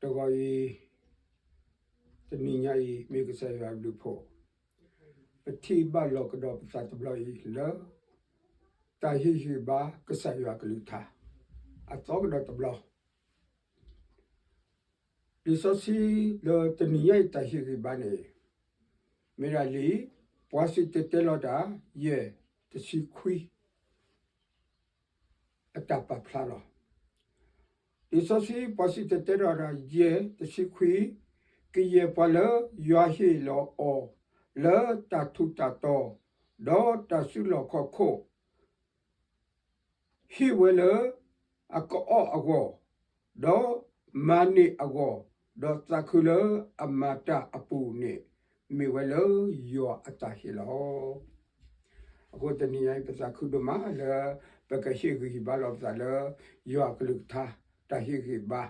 တဂီၤအံၤ, တနံၤညါအံၤ မ့ၢ်ကစၢ်ယွၤအဘျုးအဖှိၣ်, ပထံၣ်ဘၣ်လိာ်ကဒီးပသးတဘျီအံၤလၢ တၢ်ဟ့ၣ်ဂံၢ်ဘါကစၢ်ယွၤအကလုၢ်ကထါ အသီကဒီးတဘျီ. လံာ်စီဆှံလၢတနံၤညါအံၤတၢ်ဟ့ၣ်ဂံၢ်ဘါန့ၣ် မ့ၢ်ဒၣ်လံာ်ပှၤစံၣ်တဲၤတဲလီၤတၢ် ယဲၢ်တဆံခွံ အတၢ်ပာ်ဖျါလီၤ. လံာ်စီဆှံပှၤစံၣ်တဲၤတဲလီၤတၢ် ယဲၢ်တဆံခွံ, ကယဲၢ်ပှၤလၢယွၤဟ့ၣ်လီၤအီၤလၢတၢ်ထူးတၢ်တီၤ ဒီးတၢ်စုလီၢ်ခီၣ်ခိၣ် ဟ့ၣ်ဝဲလၢအကအီၣ်အဂီၢ်, ဒီးမၤန့ၢ်အဂီၢ်, ဒီးသးခုလၢအမၤတၢ်အပူၤန့ၣ် မ့ၢ်ဝဲလၢယွၤအတၢ်ဟ့ၣ်လီၤ. အဃိတနံၤညါအံၤ ပသးခုဒိၣ်မးလၢ ပကဟ့ၣ်ဂံၢ်ဟ့ၣ်ဘါလိာ်ပသးလၢ ယွၤအကလုၢ်ကထါ တၢ်ဟ့ၣ်ဂံၢ်ဘါ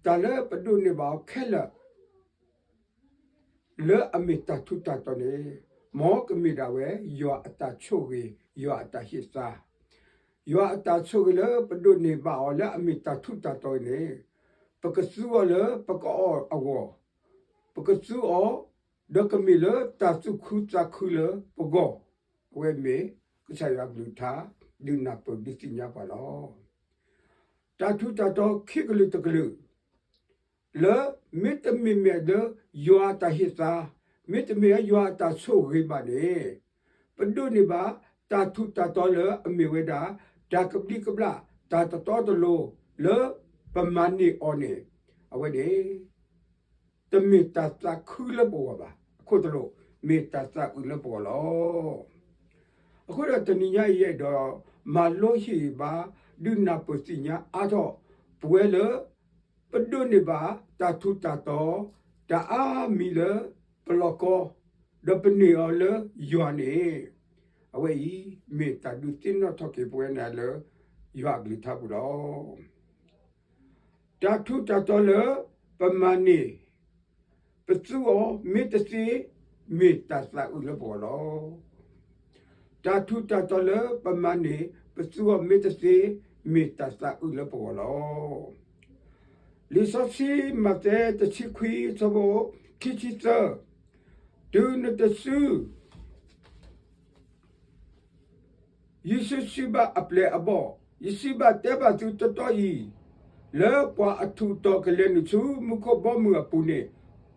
တၢ်လၢပဒိးန့ၢ်ဘၣ်အီၤခဲလၢာ် လၢအမ့ၢ်တၢ်ထူးတၢ်တီၤန့ၣ် မ်ကမ့ၢ်ဒၣ်ဝဲ ယွၤအတၢ်ဆိၣ်ဂ့ၤ, ယွၤအတၢ်ဟ့ၣ်သါ, ယွၤအတၢ်ဆိၣ်ဂ့ၤလၢပဒိးန့ၢ်ဘၣ်အီၤလၢအမ့ၢ်တၢ်ထူးတၢ်တီၤန့ၣ် ပကသူအီၤလၢပကအီၣ်အဂီၢ်, ပကသူအီၤ ဒီးကမ့ၢ်လၢတၢ်သူၣ်ခုသးခုလၢပဂီၢ်, အဝဲမ့ၢ်ကစၢ်ယွၤအကလုၢ်ကထါ ဒုးနၢ်ပၢၢ်ဒုးသ့ၣ်ညါပှၤလီၤ. တၢ်ထူးတၢ်တီၤခံကလုာ်တကလုာ် လၢမ့တမ့ၢ်မ့ၢ်လၢယွၤအတၢ်ဟ့ၣ်သါ, မ့တမ့ၢ်လၢယွၤအတၢ်ဆိၣ်ဂ့ၤဘၣ်န့ၣ်, ပဒိးန့ၢ်ဘၣ်တၢ်ထူးတၢ်တီၤလၢအမ့ၢ်ဝဲဒၣ် တၢ်ကဘျံးကဘျၣ် တၢ်တတီတလိၤလၢပမၤန့ၢ်အီၤန့ၣ်, အဝဲန့ၣ် တမ့ၢ်တၢ်သးခုလၢပဂီၢ်ဘၣ်. အခိၣ်တလိာ် မ့ၢ်တၢ်သးအုးလၢပဂီၢ်လီၤ. အဃိဒီးတနံၤညါအံၤယအဲၣ်ဒိး မၤလိဟ့ၣ်ဂံၢ်ဘါ ဒုးနၢ်ပၢၢ်သ့ၣ်ညါအါထီၣ် ပဝဲလၢ ပဒိးန့ၢ်ဘၣ်တၢ်ထူးတၢ်တီၤ တၢ်အါမံၤလၢပလီၢ်ကီ, ဒီးပန့ၢ်အီၤလၢယွၤန့ၣ်, အဝဲအံၤ မ့ၢ်တၢ်ဒုးသ့ၣ်နီၣ်ထီၣ်က့ၤပဝဲန့ၣ်လၢ ယွၤအကလုၢ်ကထါပူၤလီၤ. တၢ်ထူးတၢ်တီၤလၢပမၤန့ၢ် ပသူအီၤမ့ၢ်တသ့ မ့ၢ်တၢ်သးအုးလၢပဂီၢ်လီၤ. တၢ်ထူးတၢ်တီၤလၢပမၤန့ၢ် ပသူအီၤမ့ၢ်တသ့ မ့ၢ်တၢ်သးအုးလၢပဂီၢ်လီၤ. လံာ်စီဆှံမးသဲတဆံခွံ ဆၢဖိခံဆံသၢ, တုၤနတစု ယစုစံးဘၣ်အပျဲၢ်အဘီၣ်, ယစံးဘၣ်တဲဘၣ်သုတတီအံၤ, လၢပှၤအထူးတီၤကလဲၤနုာ်ဆူမူခိၣ်ဘီမုၢ်အပူၤန့ၣ်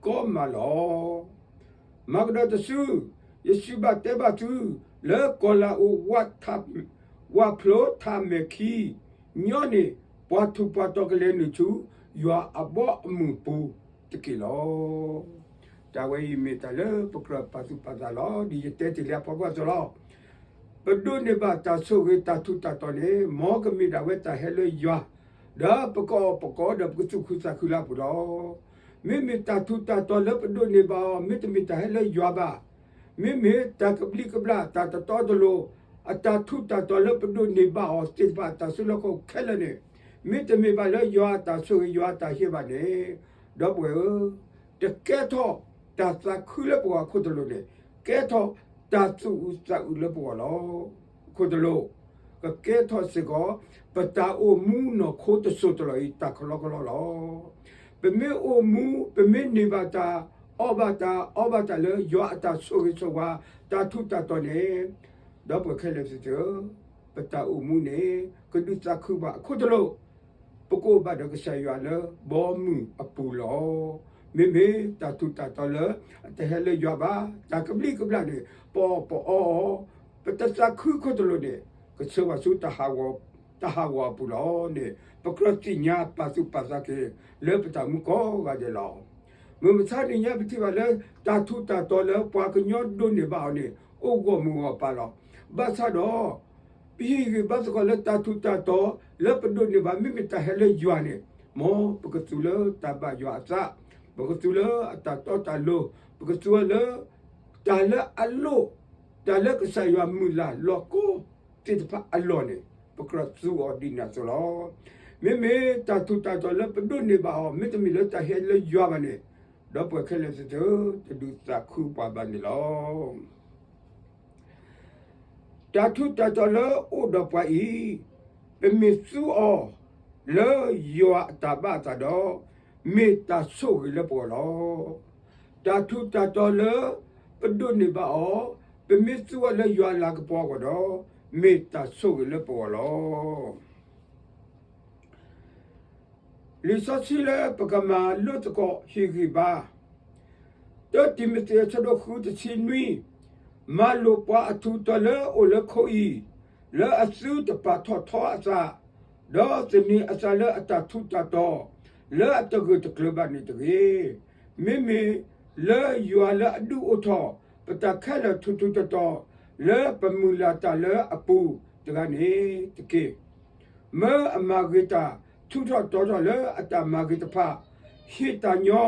ကီမးလီၤ. မၤကဒီးတစု, ယစံးဘၣ်တဲဘၣ်သု, လၢကီၤလၤအူး ဝၣ်ဖျိထးမဲာ်ခံ ညီန့ၣ် ပှၤထူးပှၤတီၤကလဲၤနုာ်ဆူ ယွၤအဘီအမုၢ်ပူၤတက့ၢ်လီၤ. တၢ်ဝဲအံၤမ့ၢ်တၢ်လၢပကြၢးပာ်သူၣ်ပာ်သးလီၤ. ဒ်ယတဲတ့ၢ်လံအဖီကွၢ်အသိးလီၤ. ပဒိးန့ၢ်ဘၣ်တၢ်ဆိၣ်ဂ့ၤတၢ်ထူးတၢ်တီၤန့ၣ် မ်ကမ့ၢ်ဒၣ်ဝဲတၢ်ဟဲလၢယွၤ, ဒီးပကအီၣ်ပကအီဒီးပကသူၣ်ခုသးခုလၢအပူၤလီၤ. မ့မ့ၢ်တၢ်ထူးတၢ်တီၤလၢပဒိးန့ၢ်ဘၣ်အီၤ မ့တမ့ၢ်တၢ်ဟဲလၢယွၤဘၣ်, မ့မ့ၢ်တၢ်ကဘျံးကဘျၣ် တၢ်တတီတလိၤ အတၢ်ထူးတၢ်တီၤလၢပဒိးန့ၢ်ဘၣ်အီၤသ့ၣ်တဖၣ် တၢ်စုလီၢ်ခီၣ်ခဲလၢာ်န့ၣ် မ့တမ့ၢ်ဘၣ်လၢယွၤအတၢ်ဆိၣ်ဂ့ၤ ယွၤအတၢ်ဟ့ၣ်ဘၣ်န့ၣ်, ဒီပုၢ်ဝဲၢ်ဧၢ, တကဲထီၣ်တၢ်သးခုလၢပဂီၢ်အခိၣ်တလိာ်န့ၣ်, ကဲထီၣ်တၢ်သူၣ်အုးသးအုးလၢပဂီၢ်လီၤ. အခိၣ်တလိာ်, ကကဲထီၣ်စ့ၢ်ကီး ပတၢ်အိၣ်မူနီၢ်ခိတစိၢ်တလီၢ်အံၤ တၢ်ကလီကလီလီၤ. ပမ့ၢ်အိၣ်မူ, ပမ့ၢ်န့ၢ်ဘၣ်တၢ်, အီၣ်ဘၣ်တၢ်, အီဘၣ်တၢ်လၢယွၤအတၢ်ဆိၣ်ဂ့ၤဆိၣ်ဝါ, တၢ်ထူးတၢ်တီၤန့ၣ်, ဒီပုၢ်ဝဲၢ်ခဲလၢာ်သ့ၣ်ဧၢ, ပတၢ်အိၣ်မူန့ၣ် ကဒုးသးခုဘၣ်အခိၣ်တလိာ်, ပကအိၣ်ဘၣ်ဒီးကစၢ်ယွၤလၢဘီမုၢ်အပူၤလီၤ. မ့မ့ၢ်တၢ်ထူးတၢ်တီၤလၢအတဟဲလၢယွၤဘၣ်, တၢ်ကဘျံးကဘျၣ်န့ၣ် ပအီၣ်ပအီအီၤ, ပတသးခုအခိၣ်တလိာ်န့ၣ်, ကဆှၢဘၣ်ဆူ တၢ်ဟးဂီၤအပူၤလီၤန့ၣ် ပကြၢးသ့ၣ်ညါပာ်သူၣ်ပာ်သးက့ၤ လၢပတၢ်မူကိးဂၤဒဲးလီၤ. မုၢ်မဆါတနံၤညါပထံၣ်ဘၣ်လၢ တၢ်ထူးတၢ်တီၤလၢပှၤကညီဒိးန့ၢ်ဘၣ်အီၤန့ၣ် အိၣ်ဂီၢ်မုၢ်ဂီၢ်ပၤလီၤ. ဘၣ်ဆၣ်ဒီး ပဟ့ၣ်ဂံၢ်ဘါသကိးလၢတၢ်ထူးတၢ်တီၤလၢပဒိးန့ၢ်ဘၣ် မ့မ့ၢ်တၢ်ဟဲလၢယွၤန့ၣ်, မ်ပကသူလၢတၢ်ဘၣ်ယွၤအသး, ပကသူလၢအတၢ်တီတၢ်လိၤ, ပကသူလၢ တၢ်လၢအလိၣ်, တၢ်လၢကစၢ်ယွၤမုၢ်လၢ်လီၤကိးသ့ၣ်တဖၣ်အလီၢ်န့ၣ်, ပကြၢးသူအီၤဒ်န့ၣ်အသိးလီၤ. မ့မ့ၢ်တၢ်ထူးတၢ်တီၤလၢပဒိးန့ၢ်ဘၣ်အီၤ မ့တမ့ၢ်လၢတၢ်ဟဲလၢယွၤဘၣ်န့ၣ်, ဒီပုၢ်ဝဲၢ်ခဲလၢာ်သ့ၣ်ဧၢ, တဒုးသးခုပှၤဘၣ်န့ၣ်လီၤ. တၢ်ထူးတၢ်တီၤလၢအိၣ်ဒီးပှၤအံၤ, ပမ့ၢ်သူအီၤ လၢယွၤအတၢ်ဘၣ်အသးဒီး, မ့ၢ်တၢ်ဆိၣ်ဂ့ၤလၢပဂီၢ်လီၤ. တၢ်ထူးတၢ်တီၤလၢပဒိးန့ၢ်ဘၣ်အီၤ, ပမ့ၢ်သူအီၤလၢယွၤအလၤကပီၤအဂီၢ်ဒီး, မ့ၢ်တၢ်ဆိၣ်ဂ့ၤလၢပဂီၢ်လီၤ. လံာ်စီဆှံလၢပကမၤလိသကိးဟ့ၣ်ဂံၢ်ဘါ, တၢတံၤမသ့း အဆၢဒိၣ်ဃု တဆံနွံ, မၤလိာ်ပှၤအထူးတီၤလၢအိၣ်လၢခိအံၤ, လၢအသုတပာ်ထီၣ်ထီအသး, ဒီးသန့ၤအသးလၢအတၢ်ထူးတၢ်တီၤ, လၢအတဂၢၢ်တကျၢၤဘၣ်န့ၣ်တဂ့ၤ. မ့မ့ၢ်လၢယွၤလၢအဒုးအိၣ်ထီၣ် ပတၢ်ခဲလၢာ်ထူးထူးတီၤတီၤ, လၢပမုၢ်လၢ်တၢ်လၢအပူၤတဂၤန့ၣ်တက့ၢ်. မၢအမၤဂ့ၤတၢ်ထူးထီၣ်တီၤထီၣ်လၢအတၢ်မၤဂ့ၤတဖၣ်, ဟ့ၣ်တၢ်ညီ,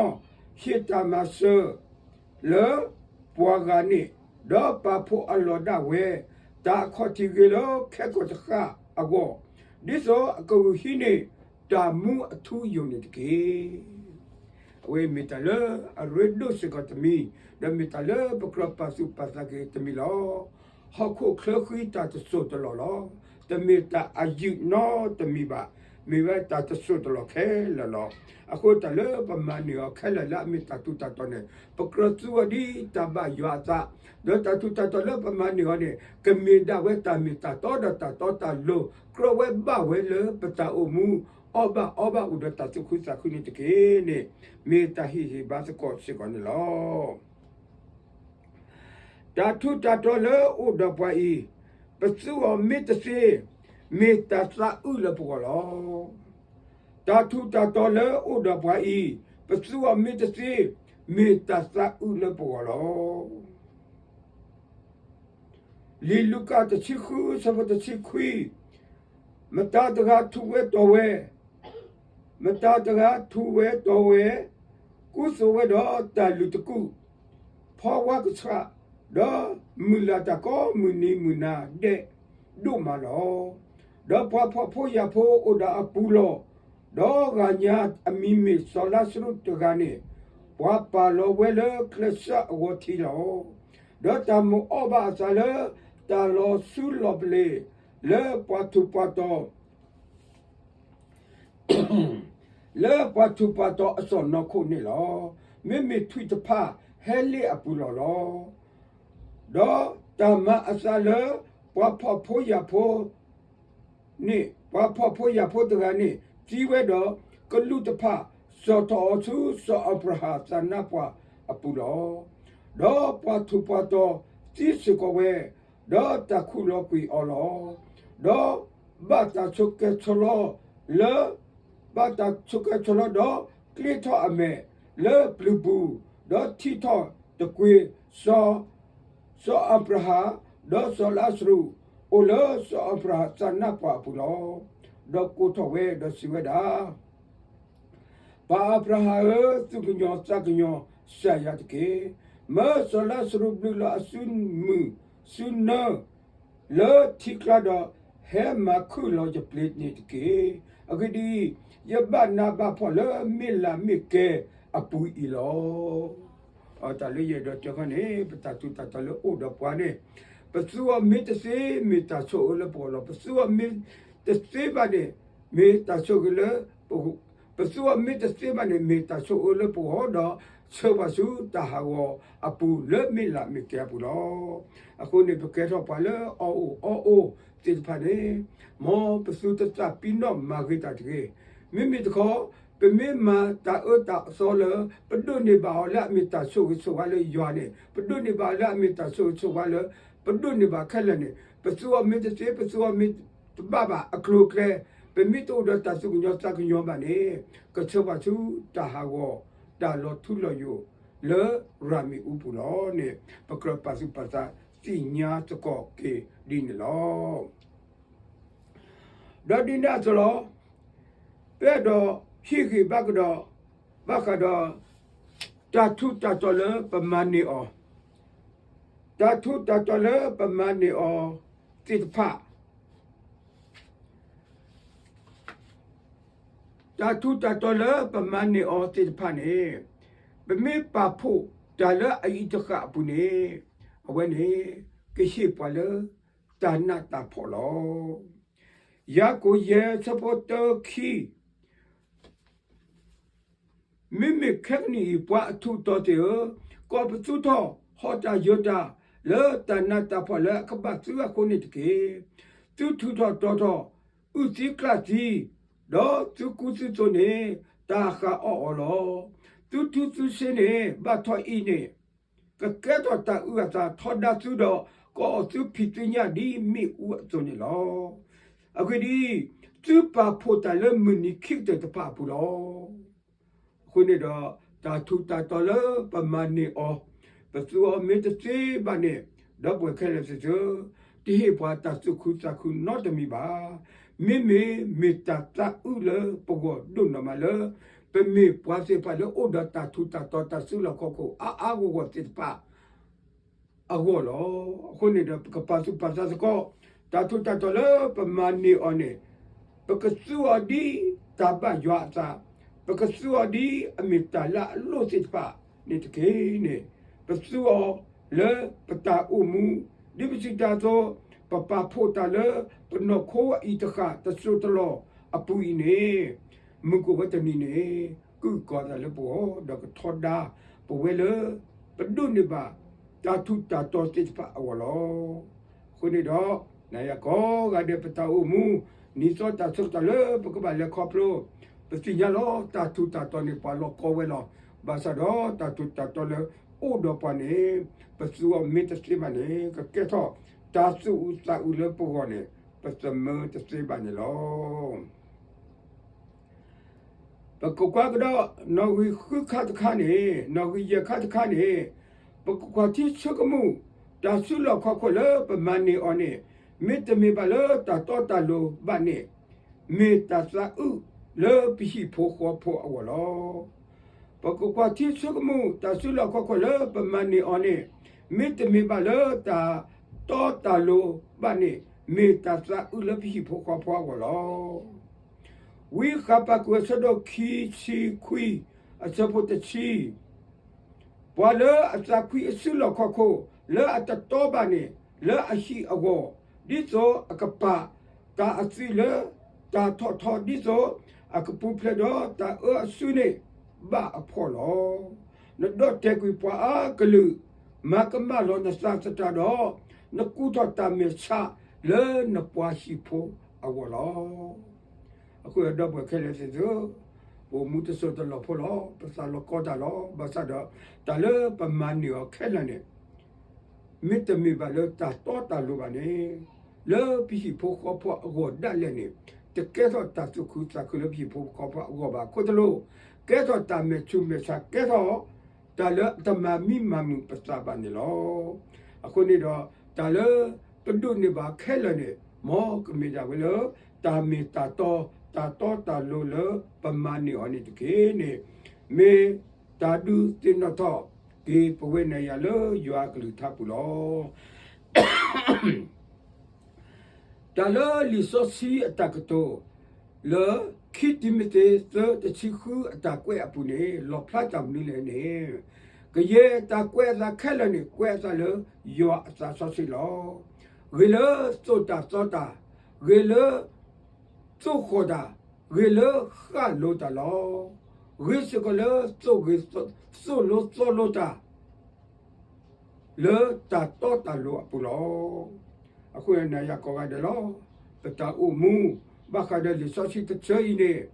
ဟ့ၣ်တၢ်မၤစၢၤလၢပှၤဂၤန့ၣ်, ဒီးပာ်ဖှိၣ်အလီၢ်ဒၣ်ဝဲ တၢ်အခီၣ်ထံးဂ့ၤလၢခဲကိာ်တဃၣ်အဂီၢ်, ဒ်သိးအကဂုာ်ဟံးန့ၢ်တၢ်မူအထူအယိာ်န့ၣ်တက့ၢ်. အဝဲမ့ၢ်တၢ်လၢအရ့ဒိၣ်စ့ၢ်ကီးတမံၤ, ဒီးမ့ၢ်တၢ်လၢပကြၢးပာ်သူၣ်ပာ်သးက့ၤတမံၤလီၤ. ဟီၣ်ခိၣ်ချၢဃံတၢ်တစိၢ်တလီၢ်လီၤ. တမ့ၢ်တၢ်အယုၢ်နီတမံၤဘၣ်. မ့ၢ်ဝဲတၢ်တစိၢ်တလီၢ်ခဲလၢာ်လီၤ. အဃိတၢ်လၢပမၤန့ၢ်အီၤခဲလၢာ်လၢအမ့ၢ်တၢ်ထူးတၢ်တီၤန့ၣ်, ပကြၢးသူအီၤဒ်တၢ်ဘၣ်ယွၤအသး, ဒီးတၢ်ထူးတၢ်တီၤလၢပမၤန့ၢ်အီၤန့ၣ် ကမ့ၢ်ဒၣ်ဝဲတၢ်မ့ၢ်တၢ်တီဒီးတၢ်တီတၢ်လိၤ, ကြၢးဝဲဘၣ်ဝဲလၢပတၢ်အိၣ်မူ, အီၣ်ဘၣ်အီဘၣ်အိၣ်ဒီးတၢ်သူၣ်ခုသးခုန့ၣ်တက့ၢ်န့ၣ်, မ့ၢ်တၢ်ဟ့ၣ်ဂံၢ်ဘါသကိးစ့ၢ်ကီးန့ၣ်လီၤ. တၢ်ထူးတၢ်တီၤလၢအိၣ်ဒီးပှၤအံၤ, ပသူအီၤမ့ၢ်တသ့, မ့ၢ်တၢ်သးအုးလၢပဂီၢ်လီၤ. တၢ်ထူးတၢ်တီၤလၢအိၣ်ဒီးပှၤအံၤ, ပသူအီၤမ့ၢ်တသ့, မ့ၢ်တၢ်သးအုးလၢပဂီၢ်လီၤ. လံာ်လူၤကၣ်တဆံဃု ဆၢဖိတဆံခွံ, မတၤတဂၤထူးဝဲတီၤဝဲ, မတၤတဂၤထူးဝဲတီၤဝဲ, ကူသိးဝဲဒီးတၢ်လုၢ်တကူၣ်, ဖီဝါကဆှၣ်, ဒီးမုာ်လၤတၢ်ကိးမုၢ်နံၤမုၢ်နၤဒဲးဒိၣ်မးလီၤ. ဒီးပှၤဖှီၣ်ဖိယာ်ဖိအိၣ်ဒီးအပူၤလီၢ်, ဒီးဂၤညါအမံၤမ့ၢ်စီၤလါစရူးတဂၤန့ၣ်, ပှၤပာ်လီၤဝဲလၢကျဲစၢအဂီၤထံးလီၤ. ဒီးတၢ်မိၣ်အီၣ်ဘၣ်အသးလၢတၢ်လီၤဆူလီၤပလ့ၤ လၢပှၤထူးပှၤတီၤ လၢပှၤထူးပှၤတီၤအစီၢ်နီၤခိၣ်န့ၣ်လီၤ. မ့မ့ၢ်ထွံၣ်တဖၣ်ဟဲလ့အပူၤလီၢ်လီၤ. ဒီးတၢ်မၤအသးလၢပှၤဖှီၣ်ဖိယာ်ဖိ န့ၣ်, ပှၤဖှီၣ်ဖိယာ်ဖိတဂၤန့ၣ်သံဝဲဒီး, ကလူးတဖၣ်စိာ်ထီၣ်အီၤဆူ စီၤအၤဘြၤဟၣ်သးနါပှၢ်အပူၤလီၤ. ဒီးပှၤထူးပှၤတီၤသံစ့ၢ်ကီးဝဲ, ဒီးတၢ်ခူၣ်လီၤကွံာ်အီၤလီၤ. ဒီးဘၣ်တၢ်ဆိးကဲဆိးလီၤလၢ ဘၣ်တၢ်ဆိးကဲဆိးလီၤဒီးကျ့ထီၣ်အမဲာ်လၢပျုၤပူၤ, ဒီးထံၣ်ထီၣ်တကွ့ၢ်စီၤ စီၤအၤဘြၤဟၣ်, ဒီးစီၤလါစရူး, အိၣ်လၢစီၤအၤဘြၤဟၣ်သးနါပှၢ်အပူၤလီၤ. ဒီးကိးထီၣ်ဝဲဒီးစံးဝဲဒၣ်, ပၢ်အၤဘြၤဟၣ်ဧၢ, သူၣ်ကညီၤသးကညီၤစၢ်ယၤတက့ၢ်. မၢစီၤလါစရူးဘျုးလီၤအစုမုၢ်စုနၢ လၢထံကျါဒီး, ဟဲမၤခုၣ်လီၤယပျ့ၤန့ၣ်တက့ၢ်. အဂ့ၢ်ဒ်အံၤ, ယဘၣ်နးဘၣ်ဖှီၣ်လၢမ့ၢ်လၢ်မ့ၢ်ကဲအပူၤအံၤလီၤ. တၢ်လၢယအဲၣ်ဒိးတဲခီန့ၣ်, ပတၢ်ထူးတၢ်တီၤလၢအိၣ်ဒီးပှၤန့ၣ်, ပသူအီၤမ့ၢ်တသ့ မ့ၢ်တၢ်ဆိၣ်အၢလၢပဂီၢ်လီၤ. ပသူအီၤမ့ၢ်တသ့ဘၣ်န့ၣ်, မ့ၢ်တၢ်ဆိၣ်ဂ့ၤလၢ ပသူအီၤမ့ၢ်တသ့ဘၣ်န့ၣ် မ့ၢ်တၢ်ဆိၣ်အၢလၢပဂီၢ်ဒီး, ဆှၢပှၤဆူတၢ်ဟးဂီၤအပူၤလၢမ့ၢ်လၢ်မ့ၢ်ကဲအပူၤလီၤ. အဃိန့ၣ် ပကဲထီၣ်ပှၤလၢအအီၣ်အိၣ်အီအိၣ်သ့ၣ်တဖၣ်န့ၣ်, မ်ပသုတသးပ့ၤနီၣ်မၤဂ့ၤတၢ်တဂ့ၤ. မ့မ့ၢ်တခီ, ပမ့ၢ်မၤတၢ်အၢတၢ်သီလၢ ပဒိးန့ၢ်ဘၣ်အီၤလၢအမ့ၢ်တၢ်ဆိၣ်ဂ့ၤဆိၣ်ဝါလၢယွၤန့ၣ်, ပဒိးန့ၢ်ဘၣ်အီၤလၢအမ့ၢ်တၢ်ဆိၣ်ဂ့ၤဆိၣ်ဝါလၢ ပဒိးန့ၢ်ဘၣ်ခဲလၢာ်န့ၣ်, ပသူအီၤမ့ၢ်တသ့ ပသူအီၤမ့ၢ်တဘၣ်ဘၣ်အကျိၤအကျဲ, ပမ့ၢ်တအိၣ်ဒီးတၢ်သူၣ်ကညီၤသးကညီၤဘၣ်န့ၣ်, ကဆှၢပှၤဆူတၢ်ဟးဂီၤ တၢ်လီၤထူလီၤယိာ်လၢရၤမံးအူပူၤလီၤန့ၣ်, ပကြၢးပာ်သူၣ်ပာ်သးသ့ၣ်ညါသကိးက့ၤဒ်န့ၣ်လီၤ. ဒီးဒ်န့ၣ်အသိးလီၤ, ပအဲၣ်ဒိးဟ့ၣ်ဂံၢ်ဘါကဒီး ဘၣ်ဃးဒီး တၢ်ထူးတၢ်တီၤလၢပမၤန့ၢ်အီၤ, တၢ်ထူးတၢ်တီၤလၢပမၤန့ၢ်အီၤသ့ၣ်တဖၣ်, တၢ်ထူးတၢ်တီၤလၢပမၤန့ၢ်အီၤသ့ၣ်တဖၣ်န့ၣ်, ပမ့ၢ်ပာ်ဖှိၣ်တၢ်လၢအအံၤတဃၣ်အပူၤန့ၣ်, အဝဲန့ၣ်ကဟ့ၣ်ပှၤလၢတၢ်နးတၢ်ဖှီၣ်လီၤ. ယၤကိာ်ယဲၢ် ဆၢဖိတၢ ခံ မ့မ့ၢ်ခဲကနံၣ်အံၤ ပှၤအထူးတီၤသ့ၣ်ဧၢ, ကိးပသူထီၣ်ဟီၣ်တၢ်ယၢၤတၢ် လၢတၢ်နးတၢ်ဖှီၣ်လၢအကဘၣ်သုအဃိန့ၣ်တက့ၢ်. သုထူးထီၣ်တီၤထီၣ် အုၣ်သံကျၣ်သံ, ဒီးသုကူသုသိးန့ၣ် တၢ်ဃၣ်အီၣ်အီၤလီၤ. သုထူသုဆ့န့ၣ် ဘၣ်ထီၣ်အံၤန့ၣ် ကကဲထီၣ်တၢ်အုၣ်အသးထီဒါသုဒီး ကအီၣ်သုဖံးသုညၣ်ဒ်မ့ၣ်အူအသိးန့ၣ်လီၤ. အဂ့ၢ်ဒ်အံၤ, သုပာ်ဖှိၣ်တၢ်လၢမုၢ်နံၤခံကတၢၢ်တဖၣ်အပူၤလီၤ. အဃိန့ၣ်ဒီး တၢ်ထူးတၢ်တီၤလၢပမၤန့ၢ်အီၤ ပသူအီၤမ့ၢ်တသ့ဘၣ်န့ၣ် ဒီပုၢ်ဝဲၢ်ခဲလၢာ်သ့ၣ်ဧၢ, တဟ့ၣ်ပှၤတၢ်သူၣ်ခုသးခုနီတမံၤဘၣ်. မ့မ့ၢ်မ့ၢ်တၢ်သးအုးလၢပဂီၢ်ဒိၣ်နီၢ်မးလၢ ပမ့ၢ်ပှၤသ့ၣ်တဖၣ်လၢအိၣ်ဒီးတၢ်ထူးတၢ်တီၤ တၢ်စုလီၢ်ခီၣ်ခိၣ်အါအါဂီၢ်ဂီၢ်သ့ၣ်တဖၣ် အဂီၢ်လီၤ. အဃိန့ၣ်ဒီး ပကပာ်သူၣ်ပာ်သးသကိး တၢ်ထူးတၢ်တီၤလၢပမၤန့ၢ်အီၤန့ၣ် ပကသူအီၤဒ်တၢ်ဘၣ်ယွၤအသး, ပကသူအီၤဒ်အမ့ၢ်တၢ်လၢအလိၣ်သ့ၣ်တဖၣ်န့ၣ်တက့ၢ်န့ၣ်, ပသူအီၤလၢပတၢ်အိၣ်မူ, ဒ်ပစံးတၢ်အသိး, ပပာ်ဖှိၣ်တၢ်လၢပနီၢ်ခိအံၤတဃၣ်တစိၢ်တလီၢ်အပူၤအံၤန့ၣ်, မုၢ်ကအိၣ်ဝဲတနံၤန့ၣ် ကုၢ်ကီၤသးလၢပဂီၢ် ဒီးကထီဒါပဝဲလၢ ပဒိးန့ၢ်ဘၣ် တၢ်ထူးတၢ်တီၤသ့ၣ်တဖၣ်အဂီၢ်လီၤ. အဃိန့ၣ်ဒီး နၤယၤကိးဂၤဒဲး ပတၢ်အိၣ်မူ နံၤသီတၢ်ဆၢကတီၢ်လၢပကဘၣ်လဲၤခီဖျိ, ပသ့ၣ်ညါလီၤ တၢ်ထူးတၢ်တီၤန့ၣ် ပှၤလီၤကီဝဲလီၤ. ဘၣ်ဆၣ်ဒီးတၢ်ထူးတၢ်တီၤလၢအိၣ်ဒီးပှၤန့ၣ် ပသူအီၤမ့ၢ်တသ့ဘၣ်န့ၣ် ကကဲထီၣ်တၢ်သူၣ်အုးသးအုးလၢပဂီၢ်န့ၣ် ပသမၢတသ့ဘၣ်န့ၣ်လီၤ. ပကကွၢ်ကဒီး နီၣ်ဂံၢ်ဃုခါတခါန့ၣ်, နီၣ်ဂံၢ်ယဲၢ်ခါတခါန့ၣ်, ပကကွၢ်ထံဆိကမိၣ် တၢ်စုလီၢ်ခီၣ်ခိၣ်လၢပမၤန့ၢ်အီၤန့ၣ် မ့တမ့ၢ်ဘၣ်လၢတၢ်တီတၢ်လိၤဘၣ်န့ၣ်, မ့ၢ်တၢ်သးအုးလၢပဟံၣ်ဖိဃီဖိအဂီၢ်လီၤ. ပကကွၢ်ထံဆိကမိၣ် တၢ်စုလီၢ်ခီၣ်ခိၣ်လၢပမၤန့ၢ်အီၤန့ၣ် မ့တမ့ၢ်ဘၣ်လၢတၢ်တီတၢ်လိၤဘၣ်န့ၣ်, မ့ၢ်တၢ်သးအုးလၢပဟံၣ်ဖိဃီဖိအဂီၢ်လီၤ. ဝံဃပၤကူးအဆၢဒိၣ်ခံဆံခွံ အဆၢဖိတဆံ, ပှၤလၢအသးကွံအစုလီၢ်ခီၣ်ခိၣ် လၢအတတီဘၣ်န့ၣ် လၢအဟံၣ်အဂီၢ်, ဒ်သိးအကပာ်တၢ်အသွံၣ်လၢတၢ်ထီၣ်ထီ, ဒ်သိးအကပူၤဖျဲးဒီးတၢ်အၢအစုန့ၣ် ဘၣ်အဖှီၣ်လီၤ. နဒီၣ်တဲာ်ကွံာ်ပှၤအါကလုာ်, မၤကမၣ်လီၤနသးသတးဒီး, နကူထီၣ်တၢ်မဲာ်ဆှးလၢနပှၤဟံၣ်ဖိအဂီၢ်လီၤ. အဃိဒီပုၢ်ဝဲၢ်ခဲလၢာ်သ့ၣ်ဧၢ, ပအိၣ်မူတစိၢ်တလီၢ်ဖိလီၤ, ပသးလီၤကီတၢ်လီၤ. ဘၣ်ဆၣ်ဒီး တၢ်လၢပမၤန့ၢ်အီၤခဲလၢာ်န့ၣ် မ့တမ့ၢ်ဘၣ်လၢတၢ်တီတၢ်လိၤဘၣ်န့ၣ်, လၢပဟံၣ်ဖိဃီဖိအဂီၢ်ဒၣ်လဲာ်န့ၣ်, တကဲထီၣ်တၢ်သူၣ်ခုသးခုလၢပဟံၣ်ဖိဃီဖိအဂီၢ်ဘၣ်အဃိတလိၣ်, ကဲထီၣ်တၢ်မဲာ်ဆူးမဲာ်ဆါ ကဲထီၣ်တၢ်လၢအတမၤမံမၤမုာ်ပသးဘၣ်န့ၣ်လီၤ. အဃိန့ၣ်ဒီး တၢ်လၢပဒိးန့ၢ်ဘၣ်ခဲလၢာ်န့ၣ် မ်ကမ့ၢ်ဒၣ်ဝဲလၢ တၢ်မ့ၢ်တၢ်တီ, တၢ်တီတၢ်လိၤလၢပမၤန့ၢ်အီၤန့ၣ်တက့ၢ်န့ၣ်, မ့ၢ်တၢ်ဒုးသ့ၣ်နီၣ်ထီၣ်က့ၤပဝဲနၤယၤလၢယွၤအကလုၢ်ကထါပူၤလီၤ. တၢ်လၢလံာ်စီဆှံအတၢ်ကတိၤ လၢခံတံၤမသ့း သၢတဆံဃုအတၢ်ကွဲးအပူၤန့ၣ် လီၣ်ဖျါတၢ်မနုၤလဲၣ်န့ၣ်, ကယဲၢ်တၢ်ကွဲးအသးခဲလၢာ်န့ၣ် ကွဲးအသးလၢယွၤအသးစီဆှံလီၤ. ဂ့ၤလၢသိၣ်တၢ်သီတၢ်, ဂ့ၤလၢ သိၣ်ဃီၣ်တၢ်, ဂ့ၤလၢဃၣ်လိတၢ်လီၤ. ဂ့ၤစ့ၢ်ကီးလၢ သိၣ်လိသီလိတၢ် လၢတၢ်တီတၢ်လိၤအပူၤလီၤ. အဃိန့ၣ် နၤယၤကိးဂၤဒဲးလီၤ. ပတၢ်အိၣ်မူ ဘၣ်ဃးဒီးလံာ်စီဆှံတဆၢအံၤန့ၣ်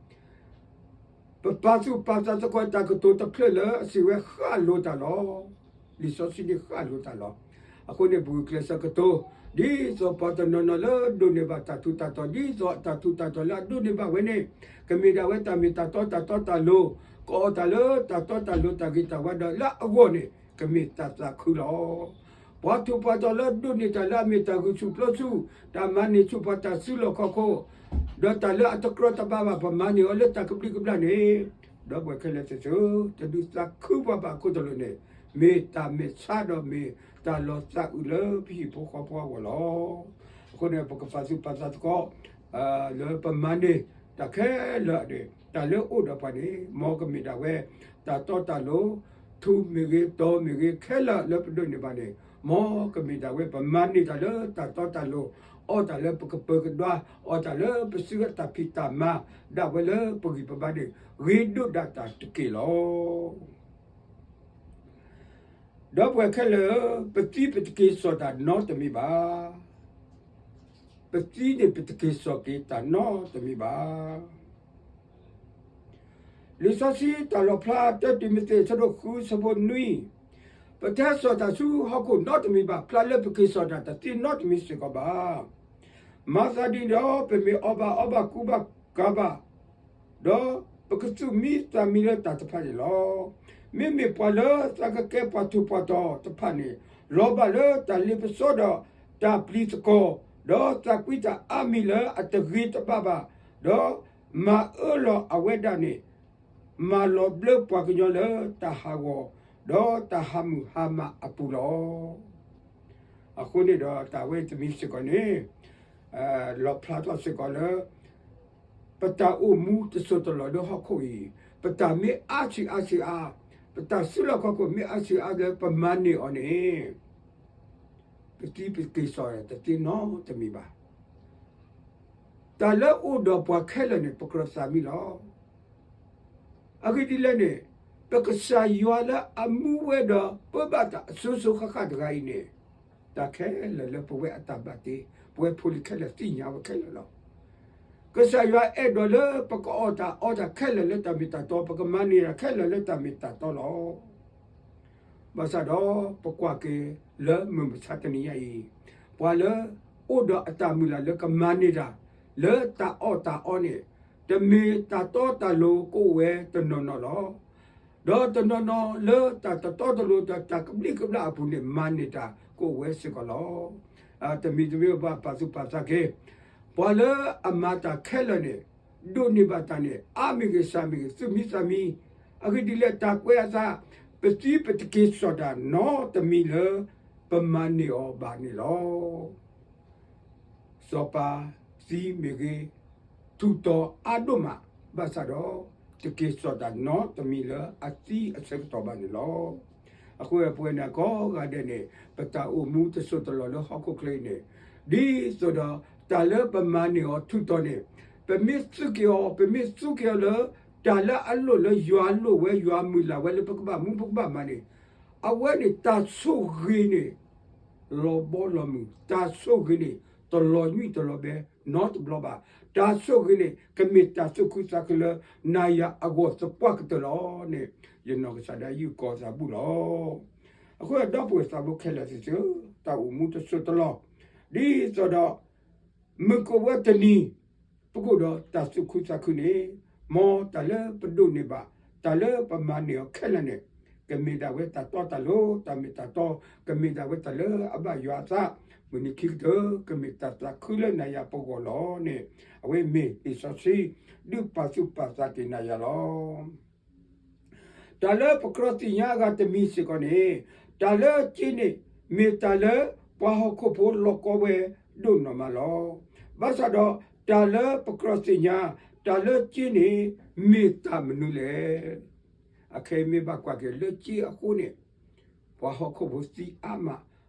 ပပာ်သူၣ်ပာ်သးသကိးတၢ်ကတိၤတဖျၢၣ်လၢအစံးဝဲဃၣ်လိတၢ်လီၤ. လံာ်စီဆှံန့ၣ်ဃၣ်လိတၢ်လီၤ. အဃိန့ၣ် ပဂုာ်ကျဲးစၢးကတိၤ ဒ်သိးပှၤတနီၤနီၤလၢဒိးန့ၢ်ဘၣ်တၢ်ထူးတၢ်တီၤ ဒ်သိးတၢ်ထူးတၢ်တီၤလၢအဒိးန့ၢ်ဘၣ်ဝဲန့ၣ် ကမ့ၢ်ဒၣ်ဝဲတၢ်မ့ၢ်တၢ်တီတၢ်တီတၢ်လိၤ, ကအီၣ်တၢ်လၢတၢ်တီတၢ်လိၤတၢ်ဂ့ၤတၢ်ဝါဒီးလၢအဂီၢ်န့ၣ် ကမ့ၢ်တၢ်သးခုလီၤ. ပှၤထူးပှၤတီၤလၢဒိးန့ၢ်တၢ်လၢအမ့ၢ်တၢ်ဂုာ်ဆူၣ်ပျိဆူၣ်, တၢ်မၤန့ၢ်ဆူၣ်ပှၤတၢ်စုလီၢ်ခီၣ်ခိၣ်, ဒီးတၢ်လၢအတကြၢးတဘၣ်ဘၣ် ပမၤန့ၢ်အီၤလၢတၢ်ကဘျံးကဘျၣ်န့ၣ်, ဒီပုၢ်ဝဲၢ်ခဲလၢာ်သ့ၣ်ဧၢ, တဒုးသးခုပှၤဘၣ်အခိၣ်သလုးန့ၣ်, မ့ၢ်တၢ်မဲာ်ဆှးဒီးမ့ၢ်တၢ်လီၤသးအုးလၢပဟံၣ်ဖိဃီဖိအဂီၢ်လီၤ. အဃိန့ၣ် ပကပာ်သူၣ်ပာ်သးသကိး လၢပမၤန့ၢ်တၢ်ခဲလၢာ်န့ၣ် တၢ်လၢအအိၣ်ဒီးပှၤန့ၣ် မ်ကမ့ၢ်ဒၣ်ဝဲ တၢ်တီတၢ်လိၤ, ထူးမ့ၢ်ဂ့ၤ တီၤမ့ၢ်ဂ့ၤ ခဲလၢာ်လၢပဒိးန့ၢ်ဘၣ်န့ၣ် မ်ကမ့ၢ်ဒၣ်ဝဲ ပမၤန့ၢ်တၢ်လၢတၢ်တီတၢ်လိၤ, အီၣ်တၢ်လၢပကပၢၤကဒွါ, အီၣ်တၢ်လၢပစုအတၢ်ဖံးတၢ်မၤဒၣ်ဝဲလၢပဂံၢ်ပဘါန့ၣ် ဂ့ၤဒိၣ်ဒၣ်တၢ်တက့ၢ်လီၤ. ဒီပုၢ်ဝဲၢ်ခဲလၢာ်, ပသံပတက့ၤစိာ်တၢ်နီတမံၤဘၣ်. ပသံန့ၣ်ပတက့ၤစိာ်က့ၤတၢ်နီတမံၤဘၣ်. လံာ်စီဆှံတၢ်လီၣ်ဖျါ တၢတံၤမသ့း အဆၢဒိၣ်ဃု ဆၢဖိနွံ, ပတဟဲစိာ်တၢ်ဆူဟီၣ်ခိၣ်နီတမံၤဘၣ်, ဖျါလၢပက့ၤစိာ်တၢ်တသ့နီတမံၤစ့ၢ်ကီးဘၣ်. မၤသးဒ်န့ၣ်ဒီး ပမ့ၢ်အီၣ်ဘၣ်အီဘၣ်ကူဘၣ်ကၤဘၣ် ဒီးပကသူၣ်မံသးမံလၢတၢ်တဖၣ်န့ၣ်လီၤ. မ့မ့ၢ်ပှၤလၢသးကကဲပှၤထူးပှၤတီၤတဖၣ်န့ၣ် လီၤဘၣ်လၢတၢ်လ့ပစီဒီးတၢ်ပျံၤသကိး, ဒီးသးကွံတၢ်အါမံၤလၢအတဂ့ၤတဘၣ်ဘၣ်, ဒီးမၤအၢလီၤအဝဲဒၣ်န့ၣ် မၤလီၤဘျၢပှၤကညီလၢတၢ်ဟးဂီၤ, ဒီးတၢ်ဟးမုၢ်ဟးမးအပူၤလီၤ. အဃိန့ၣ်ဒီးတၢ်ဝဲတမံၤစ့ၢ်ကီးန့ၣ် လီၣ်ဖျါထီၣ်စ့ၢ်ကီးလၢ ပတၢ်အိၣ်မူတစိၢ်တလီၢ်လၢဟီၣ်ခိၣ်အံၤ, ပတၢ်မ့ၢ်အါဆံးအါဆံးအါ, ပတၢ်စုလီၢ်ခီၣ်ခိၣ်မ့ၢ်အါဆံးအါလၢပမၤန့ၢ်အီၤန့ၣ် ပသံပက့ၤစိာ်တသ့နီတမံၤဘၣ်. တၢ်လၢအိၣ်ဒီးပှၤခဲလၢာ်န့ၣ် ပကြၢးသးမံလီၤ. အဂ့ၢ်ဒ်လဲၣ်န့ၣ်, ပကစၢ်ယွၤလၢအမူဝဲဒီးပၢဘၣ်တၢ်အစိၤစိၤဃၣ်ဃၣ်တဂၤအံၤန့ၣ်, တၢ်ခဲလၢာ်လၢပဝဲအတၢ်ဘၣ်တ့, ပဝဲဖိလံၤခဲလၢာ်သ့ၣ်ညါဝဲခဲလၢာ်လီၤ. ကစၢ်ယွၤအဲၣ်ဒိးလၢပကအီၣ်တၢ်အီတၢ်ခဲလၢာ်လၢတၢ်မ့ၢ်တၢ်တီ, ပကမၤန့ၢ်တၢ်ခဲလၢာ်လၢတၢ်မ့ၢ်တၢ်တီလီၤ. ဘၣ်ဆၣ်ဒီးပကွၢ်က့ၤလၢမုၢ်မဆါတနံၤညါအံၤ, ပှၤလၢအိၣ်ဒီးအတၢ်မုၢ်လၢ်လၢကမၤန့ၢ်တၢ် လၢတၢ်အီၣ်တၢ်အီန့ၣ်, တမ့ၢ်တၢ်တီတၢ်လိၤကအိၣ်ဝဲတနီၤနီၤလီၤ. ဒီးတနီၤနီၤလၢတၢ်တတီတလိၤဒီးတၢ်ကဘျံးကဘျၣ်အပူၤန့ၣ် မၤန့ၢ်တၢ်ကအိၣ်ဝဲစ့ၢ်ကီးလီၤ. တမံၤတမံၤဘၣ်ပာ်သူၣ်ပာ်သးက့ၤ, ပှၤလၢအမၤတၢ်ခဲလၢာ်န့ၣ် ဒိးန့ၢ်ဘၣ်တၢ်န့ၣ် အါမ့ၢ်ဂ့ၤစှၤမ့ၢ်ဂ့ၤ သူၣ်မံသးမံ, အဂ့ၢ်ဒ်လဲၣ်တၢ်ကွဲးအသး, ပသံပတက့ၤစိာ်တၢ်နီတမံၤလၢ ပမၤန့ၢ်အီၤဘၣ်န့ၣ်လီၤ. စီၤပၤသံမ့ၢ်ဂ့ၤ, ထူးတီၤအါဒိၣ်မး, ဘၣ်ဆၣ်ဒီး တက့ၤစိာ်တၢ်နီတမံၤလၢအသံအဆၢကတီၢ်ဘၣ်န့ၣ်လီၤ. အဃိပဝဲန့ၣ်ကိးဂၤဒဲးန့ၣ် ပတၢ်အိၣ်မူတစိၢ်တလီၢ်လၢဟီၣ်ခိၣ်ချၢအံၤန့ၣ်, ဒ်သိးဒီးတၢ်လၢပမၤန့ၢ်အီၤထူးတီၤန့ၣ်, ပမ့ၢ်သူက့ၤအီၤ, ပမ့ၢ်သူက့ၤအီၤလၢ တၢ်လၢအလိၣ်လၢယွၤလိၣ်ဝဲ ယွၤမုၢ်လၢ်ဝဲလၢပကဘၣ်မူပကဘၣ်မၤန့ၣ်, အဝဲန့ၣ်တၢ်ဆိၣ်ဂ့ၤန့ၣ် လီၤဘီလီၤမုၢ်, တၢ်ဆိၣ်ဂ့ၤန့ၣ် တလီၤညွံၣ်တလီၤဘဲနီတဘျီဘၣ်. တၢ်ဆိၣ်ဂ့ၤန့ၣ် ကမ့ၢ်တၢ်သူၣ်ခုသးခုလၢ နၤယၤအဂီၢ်သပှၢ်ကတၢၢ်လီၤန့ၣ်, ယနီၢ်ကစၢ်ဒၣ်ယုၢ်ကီၢ်သးဘူးလီၤ. အဃိဒီပုၢ်ဝဲၢ်သးဘိခဲလၢာ်သ့ၣ်ဧၢ, တၢ်အိၣ်မူတစိၢ်တလီၢ်, ဒ်သိးဒီး မုၢ်ကအိၣ်ဝဲတနံၤ ပကအိၣ်ဒီးတၢ်သူၣ်ခုသးခုန့ၣ်, မ်တၢ်လၢပဒိးန့ၢ်ဘၣ်, တၢ်လၢပမၤန့ၢ်အီၤခဲလၢာ်န့ၣ်, ကမ့ၢ်ဒၣ်ဝဲတၢ်တီတၢ်လိၤ, တၢ်မ့ၢ်တၢ်တီ, ကမ့ၢ်ဒၣ်ဝဲတၢ်လၢအဘၣ်ယွၤအသး, မုၢ်နံၤခံကတၢၢ် ကမ့ၢ်တၢ်သးခုလၢနၤယၤပဂီၢ်လီၤန့ၣ်, အဝဲမ့ၢ်လံာ်စီဆှံ ဒုးပာ်သူၣ်ပာ်သးက့ၤနၤယၤလီၤ. တၢ်လၢပကြၢးသ့ၣ်ညါအဂၤတမံၤစ့ၢ်ကီးန့ၣ်, တၢ်လၢက့န့ၣ် မ့ၢ်တၢ်လၢပှၤဟီၣ်ခိၣ်ဖိလီၤကီဝဲဒိၣ်နီၢ်မးလီၤ. ဘၣ်ဆၣ်ဒီးတၢ်လၢပကြၢးသ့ၣ်ညါ, တၢ်လၢက့န့ၣ် မ့ၢ်တၢ်မနုၤလဲၣ်. အခဲအံၤမ့ၢ်ဘၣ်ကွၢ်က့ၤလၢက့အဃိန့ၣ်, ပှၤဟီၣ်ခိၣ်ဖိသံအါမး,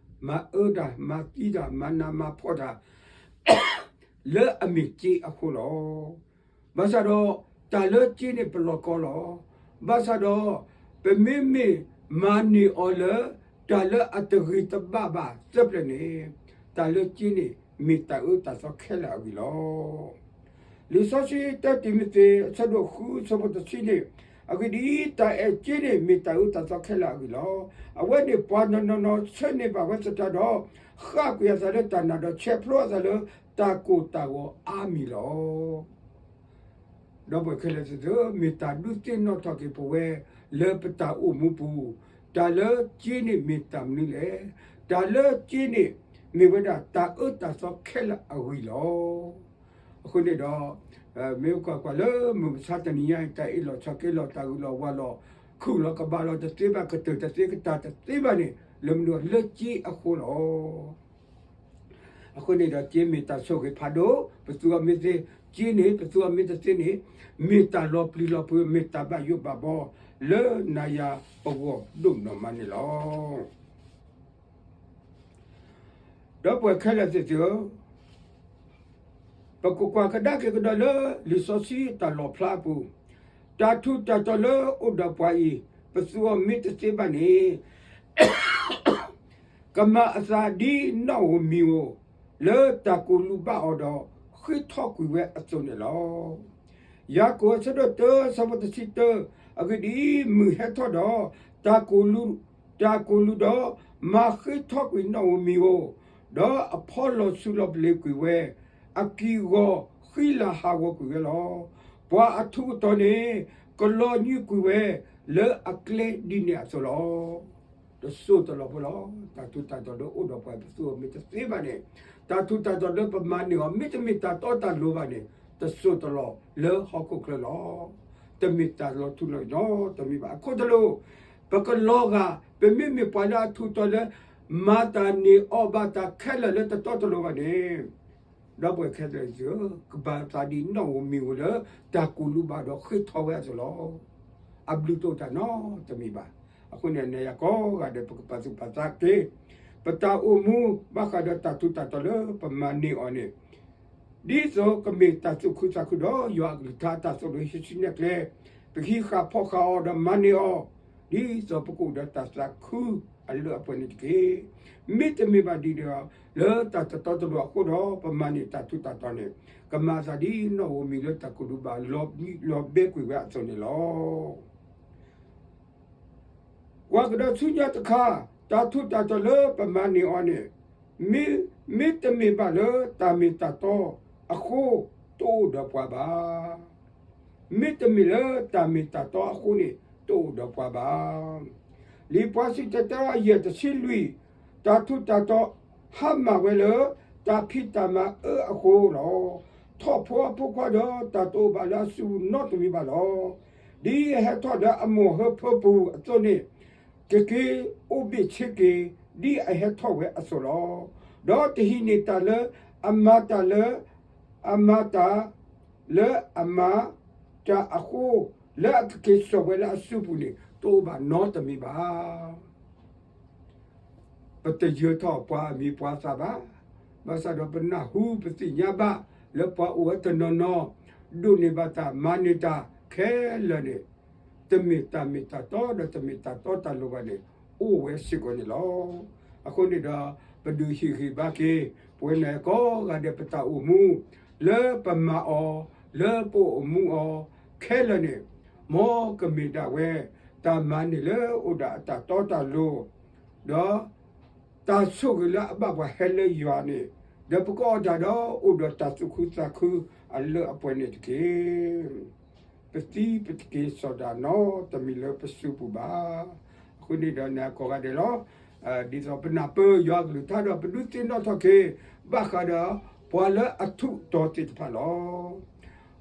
မၤအၢတၢ်, မၤသံတၢ်, မၤနးမၤဖှီၣ်တၢ် လၢအမ့ၢ်က့အဃိလီၤ. ဘၣ်ဆၣ်ဒီး တၢ်လၢက့န့ၣ်ပလီၢ်ကီလီၤ. ဘၣ်ဆၣ်ဒီး ပမ့မ့ၢ်မၤန့ၢ်အီၤလၢ တၢ်လၢအတဂ့ၤတဘၣ်ဘၣ်သၢပျၢၤန့ၣ်, တၢ်လၢက့န့ၣ် မ့ၢ်တၢ်အၢတၢ်သီခဲလၢာ်အဂ့ၢ်လီၤ. လံာ်စီဆှံတၢတံၤမသ့း အဆၢဒိၣ်ဃု ဆၢဖိတဆံန့ၣ်, အဂ့ၢ်ဒ်အံၤ, တၢ်အဲၣ်က့န့ၣ် မ့ၢ်တၢ်အၢတၢ်သီခဲလၢာ်အဂ့ၢ်လီၤ. အဝဲန့ၣ်ပှၤနီၢ်နီၢ်နီၢ်ဆၢန့ၢ်ဘၣ်ဝဲသတးဒီး, ဃၣ်ကွံာ်အသးလၢတၢ်နာ်ဒီး ဆဲးဖျိအသးလၢတၢ်ကိၢ်တၢ်ဂီၤအါမံၤလီၤ. ဒီပုၢ်ဝဲၢ်ခဲလၢာ်သ့ၣ်ဧၢ, မ့ၢ်တၢ်ဒုးသ့ၣ်နီၣ်ထီၣ်က့ၤပဝဲလၢပတၢ်အိၣ်မူပူၤ, တၢ်လၢက့န့ၣ်မ့ၢ်တၢ်မနုၤလဲၣ်. တၢ်လၢက့န့ၣ် မ့ၢ်ဝဲဒၣ်တၢ်အၢတၢ်သီခဲလၢာ်အဂ့ၢ်လီၤ. အဃိန့ၣ်ဒီး မ့ၢ်ကွၢ်ကွၢ်လၢမုၢ်မဆါတနံၤညါအံၤ တၢ်အ့ၣ်လိာ်ဆိးက့လိာ် တၢ်ဂုၤလီၤဝၤလီၤ ခုၣ်လီၤကဘၣ်လီၤ တသ့ဘၣ် ကတၢၢ်တသ့ကတၢၢ်တသ့ဘၣ်န့ၣ် လၢမနုၤလၢက့အဃိလီၤ. အဃိန့ၣ်ဒီး က့မ့ၢ်တၢ်ဆိၣ်ဂ့ၤဖးဒိၣ်, ပသူအီၤမ့ၢ်သ့, က့န့ၣ် ပသူအီၤမ့ၢ်တသ့န့ၣ် မ့ၢ်တၢ်လီၤပျံၤလီၤဖုး မ့ၢ်တၢ်ဘၣ်ယိၣ်ဘၣ်ဘီ လၢနၤယၤပဂီၢ်ဒိၣ်နီၢ်မးန့ၣ်လီၤ. ဒီပုၢ်ဝဲၢ်ခဲလၢာ်သ့ၣ်ဧၢ, ပကကွၢ်ကဒါက့ၤကဒီးလၢလံာ်စီဆှံတၢ်လီၣ်ဖျါအပူၤ, တၢ်ထူးတၢ်တီၤလၢအိၣ်ဒီးပှၤအံၤ ပသူအီၤမ့ၢ်တသ့ဘၣ်န့ၣ် ကမၤအသးဒ်နီၣ်ဧိၤမံၤဧိၤ လၢတၢ်ကူၣ်လူၤဘၣ်အီၤဒီး ဃ့ထီကွံာ်ဝဲအသိးန့ၣ်လီၤ. ယၤကိာ်အဆၢဒိၣ်တၢ ဆၢဖိတဆံတၢ အဂ့ၢ်ဒ်အံၤ, မုၢ်ဟဲထီၣ်ဒီး တၢ်ကူၣ်လူၤ, တၢ်ကူၣ်လူၤဒီး မၤဃ့ထီကွံာ်နီၣ်ဧိၤမံၤဧိၤ, ဒီးအဖီလီၤစူၤလီၤပလ့ၤကွံာ်ဝဲ, အကံၢ်ဂီၤဃံလၤဟးဂီၤကွံာ်ဝဲလီၤ. ပှၤအထူးအတီၤန့ၣ် ကလီၤညွံးကွံာ်ဝဲ လၢအကျဲဒ်န့ၣ်အသိးလီၤ. တစိၢ်တလီၢ်ဖိလီၤ. တၢ်ထူးတၢ်တီၤလၢအိၣ်ဒီးပှၤပသူအီၤမ့ၢ်တသ့ဘၣ်န့ၣ်, တၢ်ထူးတၢ်တီၤလၢပမၤန့ၢ်အီၤ မ့တမ့ၢ်တၢ်တီတၢ်လိၤဘၣ်န့ၣ်, တစိၢ်တလီၢ်လၢဟီၣ်ခိၣ်ချၢလီၤ. တမ့ၢ်တၢ်လီၤထူလီၤယိာ်နီတမံၤဘၣ်. အခိၣ်တလိၤ, ပကလီၤဂာ် ပမ့မ့ၢ်ပှၤလၢအထူးတီၤလၢ မၤတၢ်န့ၢ်အီၣ်ဘၣ်တၢ်ခဲလၢာ်လၢတတီတလိၤဘၣ်န့ၣ်, ဒီပုၢ်ဝဲၢ်ခဲလၢာ်သ့ၣ်ဧၢ, ကမၤအသးဒ်နီၣ်ဧိၤမံၤဧိၤလၢ တၢ်ကူၣ်လူၤဘၣ်ဒီးဃ့ထီဝဲအသိးလီၤ. အဘျုးတအိၣ်တၢ်နီတမံၤဘၣ်. အဃိန့ၣ် နၤယၤကိးဂၤဒဲးပကပာ်သူၣ်ပာ်သးက့ၤ ပတၢ်အိၣ်မူ ဘၣ်ဃးဒီးတၢ်ထူးတၢ်တီၤလၢပမၤန့ၢ်အီၤန့ၣ်, ဒ်သိးကမ့ၢ်တၢ်သူၣ်ခုသးခုဒီးယွၤအကလုၢ်ကထါ တၢ်သိၣ်လိဟံးစုနဲၣ်ကျဲ, ပဟံးဃာ်ဖီၣ်ဃာ်အီၤဒီးမၤန့ၢ်အီၤ, ဒ်သိးပကအိၣ်ဒီးတၢ်သးခုအလၢအပှဲၤန့ၣ်တက့ၢ်. မ့တမ့ၢ်ဘၣ်ဒ်န့ၣ်ဒီး လၢတၢ်တတီတလိၤအဃိဒီး ပမၤန့ၢ်တၢ်ထူးတၢ်တီၤန့ၣ် ကမၤအသးဒ်နီၣ်ဧိၤမံၤလၢတၢ်ကူၣ်လူၤဘၣ်လီၤဘဲကွံာ်ဝဲအသိးန့ၣ်လီၤ. ကွၢ်ကဒီးဆူညါတခါ, တၢ်ထူးတၢ်တီၤလၢပမၤန့ၢ်အီၤန့ၣ်, မ့, မ့တမ့ၢ်ဘၣ်လၢတၢ်မ့ၢ်တၢ်တီအဃိ တအိၣ်ဒီးပှၤဘၣ်. မ့တမ့ၢ်လၢတၢ်မ့ၢ်တၢ်တီအဃိန့ၣ် တအိၣ်ဒီးပှၤဘၣ်. လံာ်ပှၤစံၣ်တဲၤတဲအယဲၢ်တဆံလွံၢ်, တၢ်ထူးတၢ်တီၤဟါမၢ်ဝဲလၢ တၢ်ဖံးတၢ်မၤအၢအဃိလီၤ. ထီၣ်ဖိအဖိခွါဒီးတၢ်တအိၣ်ဘၣ်လၢအစုပူၤနီတမံၤဘၣ်လီၤ. ဒ်အဟဲထီၣ်လၢအမိၢ်ဟၢဖၢပူၤအသိးန့ၣ်, ကက့ၤအိၣ်ဘ့ၣ်ဆ့က့ၤ ဒ်အဟဲထီၣ်ဝဲအသိးလီၤ. ဒီးတဟံးန့ၢ်တၢ်လၢအမၤတၢ်လၢ အမၤတၢ်လၢအမၤတၢ်အဃိ, လၢအကက့ၤစိာ်ဝဲလၢအစုပူၤန့ၣ် တအိၣ်ဘၣ်နီတမံၤဘၣ်. ပတယၢၤထီၣ်ပှၤအမံၤပှၤအသၣ်ဘၣ်. ဘၣ်ဆၣ်ဒီးပနၢ်ဟူပသ့ၣ်ညါဘၣ် လၢပှၤအိၣ်ဝဲတနီၤနီၤ ဒိးန့ၢ်ဘၣ်တၢ်မၤန့ၢ်တၢ်ခဲလၢာ်န့ၣ်, တမ့ၢ်တၢ်မ့ၢ်တၢ်တီဒီးတမ့ၢ်တၢ်တီတၢ်လိၤဘၣ်န့ၣ် အိၣ်ဝဲစ့ၢ်ကီးန့ၣ်လီၤ. အဃိန့ၣ်ဒီး ပဒုးဟ့ၣ်ဂံၢ်ဘါက့ၤ ပဝဲနၤကိးဂၤဒဲးပတၢ်အိၣ်မူ လၢပမၤအီၤ လၢပအိၣ်မူအီၤခဲလၢာ်န့ၣ်, မ်ကမ့ၢ်ဒၣ်ဝဲ တၢ်မၤန့ၢ်လၢအိၣ်ဒီးအတၢ်တီတၢ်လိၤ, ဒီး တၢ်ဆိၣ်ဂ့ၤလၢအဘၣ်ပှၤဟဲလၢယွၤန့ၣ်, ဒီးပကအီၣ်တၢ်ဒီးအိၣ်ဒီးတၢ်သူၣ်ခုသးခုအလၢအပှဲၤန့ၣ်တက့ၢ်. ပသံပတက့ၤစီၤဒၤနီတမံၤလၢပစုပူၤဘၣ်. အဃိန့ၣ်ဒီးနၤကိးဂၤဒဲးလီၤ. ဒ်သိးပနၢ်ပၢၢ်ယွၤအကလုၢ်ကထါဒီး ပဒုးသ့ၣ်နီၣ်ထီၣ်က့ၤ ဘၣ်ဃးဒီး ပှၤလၢအထူးအတီၤသ့ၣ်တဖၣ်လီၤ.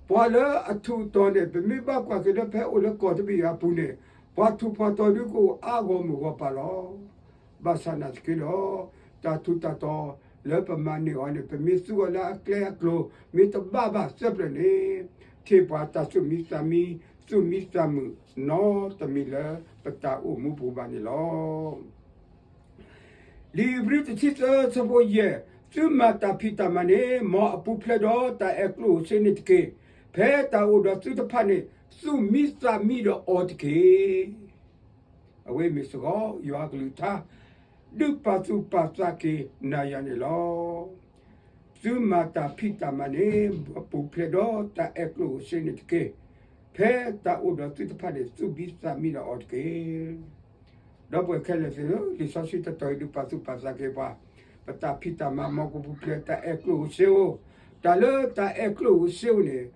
ပှၤလၢအထူးအတီၤန့ၣ် ပမ့ၢ်ဘၣ်ကွၢ်က့ၤလၢဖဲအိၣ်လၢကီၢ်တဘ့ၣ်အံၤအပူၤန့ၣ်, ပှၤထူးပှၤတီၤဒုးကအိၣ်အါဂီၢ်မုၢ်ဂီၢ်ပၤလီၤ. ဘၣ်ဆၣ်နာ်သက့ဒီး, တၢ်ထူးတၢ်တီၤလၢပမၤန့ၢ်အီၤန့ၣ် ပမ့ၢ်သူအီၤလၢအကျဲအကျိၤ မ့ၢ်တဘၣ်ဘၣ်သၢပျၢၤန့ၣ်, ထံၣ်ပှၤတၢ်သူၣ်မံသးမံ, သူၣ်မံသးမုာ်နီတမံၤလၢပတၢ်အိၣ်မူပူၤဘၣ်န့ၣ်လီၤ. လံာ်ဧ့ၤဘြံၤတဆံသၢဆၢဖိယဲၢ်, သုမၤတၢ်ဖံးတၢ်မၤန့ၣ် မ်အပူၤဖျဲးဒီးတၢ်အဲၣ်ကျိၣ်ဧိၤစ့န့ၣ်တက့ၢ်. ဖဲတၢ်အိၣ်ဒီးသုတဖၣ်န့ၣ် သူၣ်မံသးမံဒီးအီၤတက့ၢ်. အဝဲမ့ၢ်စ့ၢ်ကီး ယွၤအကလုၢ်ကထါ ဒုးပာ်သူၣ်ပာ်သးက့ၤနၤယၤန့ၣ်လီၤ. သုမၤတၢ်ဖံးတၢ်မၤန့ၣ် ပူၤဖျဲးဒီးတၢ်အဲၣ်ကျိၣ်ဧိၤစ့န့ၣ်တက့ၢ်. ဖဲတၢ်အိၣ်ဒီးသုတဖၣ်န့ၣ် သူၣ်မံသးမံဒီးအီၤတက့ၢ်. ဒီပုၢ်ဝဲၢ်ခဲလၢာ်သ့ၣ်ဧၢ, လံာ်စီဆှံတတီၤအံၤဒုးပာ်သူၣ်ပာ်သးက့ၤပှၤ, ပတၢ်ဖံးတၢ်မၤ မ်ကပူၤဖျဲးတၢ်အဲၣ်ကျိၣ်ဧိၤစ့ဧိၤ, တၢ်လၢတၢ်အဲၣ်ကျိၣ်ဧိၤစ့ဧိၤန့ၣ်,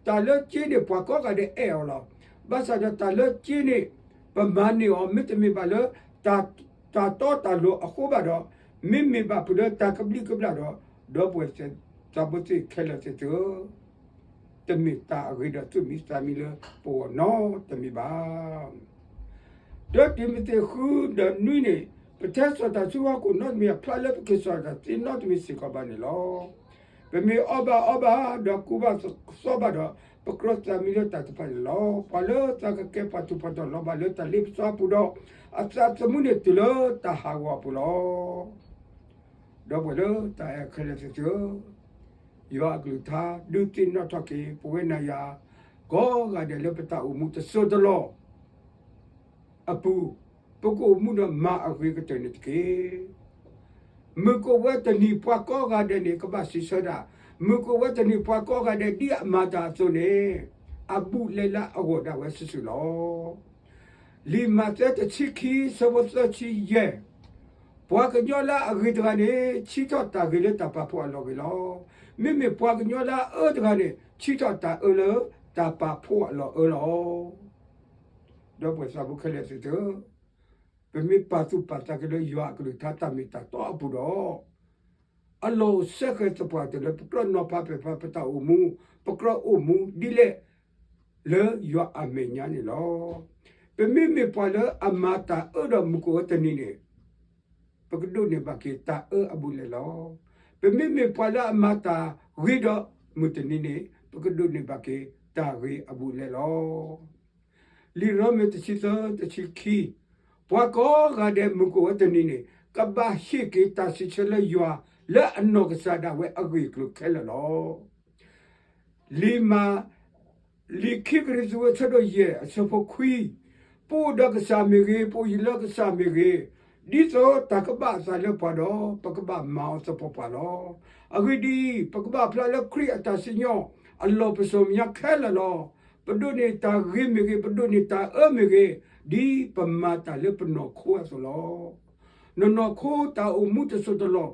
တၢ်လၢက့န့ၣ် ပှၤကိးဂၤဒဲးအဲၣ်အီၤလီၤ. ဘၣ်ဆၣ်ဒီးတၢ်လၢက့န့ၣ် ပမၤန့ၢ်အီၤ မ့တမ့ၢ်ဘၣ်လၢ တၢ်တီတၢ်လိၤအဃိဘၣ်ဒီး, မ့မ့ၢ်ဘၣ်ဖုးလၢတၢ်ကဘျံးကဘျၣ်ဒီး, ဒီပုၢ်ဝဲၢ်သးဘိသ့ၣ်ခဲလၢာ်သ့ၣ်ဧၢ, တမ့ၢ်တၢ်အဂ့ၤဒီးသူၣ်မံသးမံလၢပဂီၢ်နီတမံၤဘၣ်. တၢတံၤမသ့းဃုဒီးနွံန့ၣ်, ပထဲစီၤတၢ်ဆူဟီၣ်ခိၣ်နီတမံၤအဖျါလၢပက့ၤစီၤတၢ်သ့နီတမံၤစ့ၢ်ကီးဘၣ်န့ၣ်လီၤ. ပမ့ၢ်အီၣ်ဘၣ်အီဘၣ်ဒီးကူဘၣ်သီဘၣ်ဒီး, ပကြၢးသးမံလၢတၢ်တဖၣ်န့ၣ်လီၤ. ပှၤလၢသးကကဲပှၤထူးပှၤတီၤလီၤဘၣ်လၢတၢ်လ့ပစီအပူၤဒီး, အသးသမူန့ၣ်တုၤလၢတၢ်ဟးဂီၤအပူၤလီၤ. ဒီပုၢ်ဝဲၢ်လၢတၢ်အဲၣ်ခဲလၢာ်သ့ၣ်ဧၢ, ယွၤအကလုၢ်ကထါ ဒုးသ့ၣ်နီၣ်ထီၣ်က့ၤ ပဝဲနၤယၤ ကိးဂၤဒဲးလၢပတၢ်အိၣ်မူတစိၢ်တလီၢ် အပူၤ, ပကအိၣ်မူဒီးမၤအဂ့ၤကတၢၢ်န့ၣ်တက့ၢ်. မုၢ်ကအိၣ်ဝဲတနံၤပှၤကိးဂၤဒဲးန့ၣ် ကဘၣ်စံးဆၢဒၣ်, မုၢ်ကအိၣ်ဝဲတနံၤပှၤကိးဂၤဒဲးဒ်အမၤတၢ်အသိးန့ၣ်, အဘူးအလဲလၢအဂီၢ်ဒၣ်ဝဲစုာ်စုာ်လီၤ. လံာ်မးသဲတဆံခံ ဆၢဖိသၢဆံယဲၢ်, ပှၤကညီလၢအဂ့ၤတဂၤန့ၣ် ဆံးထီၣ်တၢ်ဂ့ၤလၢတၢ်ပာ်ဖှိၣ်အလီၢ်ဂ့ၤလီၤ. မ့မ့ၢ်ပှၤကညီလၢအအၢတဂၤန့ၣ် ဆံးထီၣ်တၢ်အၢလၢတၢ်ပာ်ဖှိၣ်အလီၢ်အၢလီၤ. ဒီပုၢ်ဝဲၢ်သးဖိခဲလၢာ်သ့ၣ်ဧၢ, ပမ့ၢ်ပာ်သူၣ်ပာ်သးက့ၤလၢယွၤအကလုၢ်ကထါတၢ်မ့ၢ်တၢ်တီအပူၤဒီး, အလီၢ်အိၣ်စဲဃဲၤသပှၢ်တၢၢ်လၢပကြၢးနီၤဖးပဲာ်ဖးပတၢ်အိၣ်မူ, ပကြၢးအိၣ်မူဒ်လဲၣ် လၢယွၤအမဲာ်ညါန့ၣ်လီၤ. ပမ့မ့ၢ်ပှၤလၢအမၤတၢ်အၢဒီးမုၢ်ကအိၣ်ဝဲတနံၤန့ၣ်, ပကဒိးန့ၢ်ဘၣ်က့ၤတၢ်အၢအဘူးအလဲလီၤ. ပမ့မ့ၢ်ပှၤလၢအမၤတၢ်ဂ့ၤဒီးမုၢ်တနံၤန့ၣ်, ပကဒိးန့ၢ်ဘၣ်က့ၤတၢ်ဂ့ၤအဘူးအလဲလီၤ. လံာ်ရိမ့ၤတဆံသၢ တဆံခံ, ပှၤကိးဂၤဒဲးမုၢ်ကအိၣ်ဝဲတနံၤန့ၣ် ကဘၣ်ဟ့ၣ်က့ၤတၢ်စံးဆၢလၢယွၤ လၢအနီၢ်ကစၢ်ဒၣ်ဝဲအဂ့ၢ်အကျိၤခဲလၢာ်လီၤ. လံာ်မၤ လံာ်ခံကရံၣ်သူးအဆၢဒိၣ်ယဲၢ်အဆၢဖိခွံ, ပအိၣ်ဒီးကစၢ်မ့ၢ်ဂ့ၤ, ပအိၣ်ယံၤလၢကစၢ်မ့ၢ်ဂ့ၤ, ဒ်သိးတၢ်ကဘၣ်အသးလၢပှၤဒီး ပကဘၣ်မၤအီၤသပှၢ်ပှၢ်လီၤ. အဂ့ၢ်ဒ်အံၤ, ပကဘၣ်ဖျါလၢခရံာ်အတၢ်စံၣ်ညီၣ်အလီၢ်ပစိာ်မဲာ်ညါခဲလၢာ်လီၤ. ပဒိးန့ၢ်တၢ်ဂ့ၤမ့ၢ်ဂ့ၤ, ပဒိးန့ၢ်တၢ်အၢမ့ၢ်ဂ့ၤ, ဒ်ပမၤတၢ်လၢပနီၢ်ခိအသိးလီၤ. နနီၢ်ခိတၢ်အိၣ်မူတစိၢ်တလီၢ်,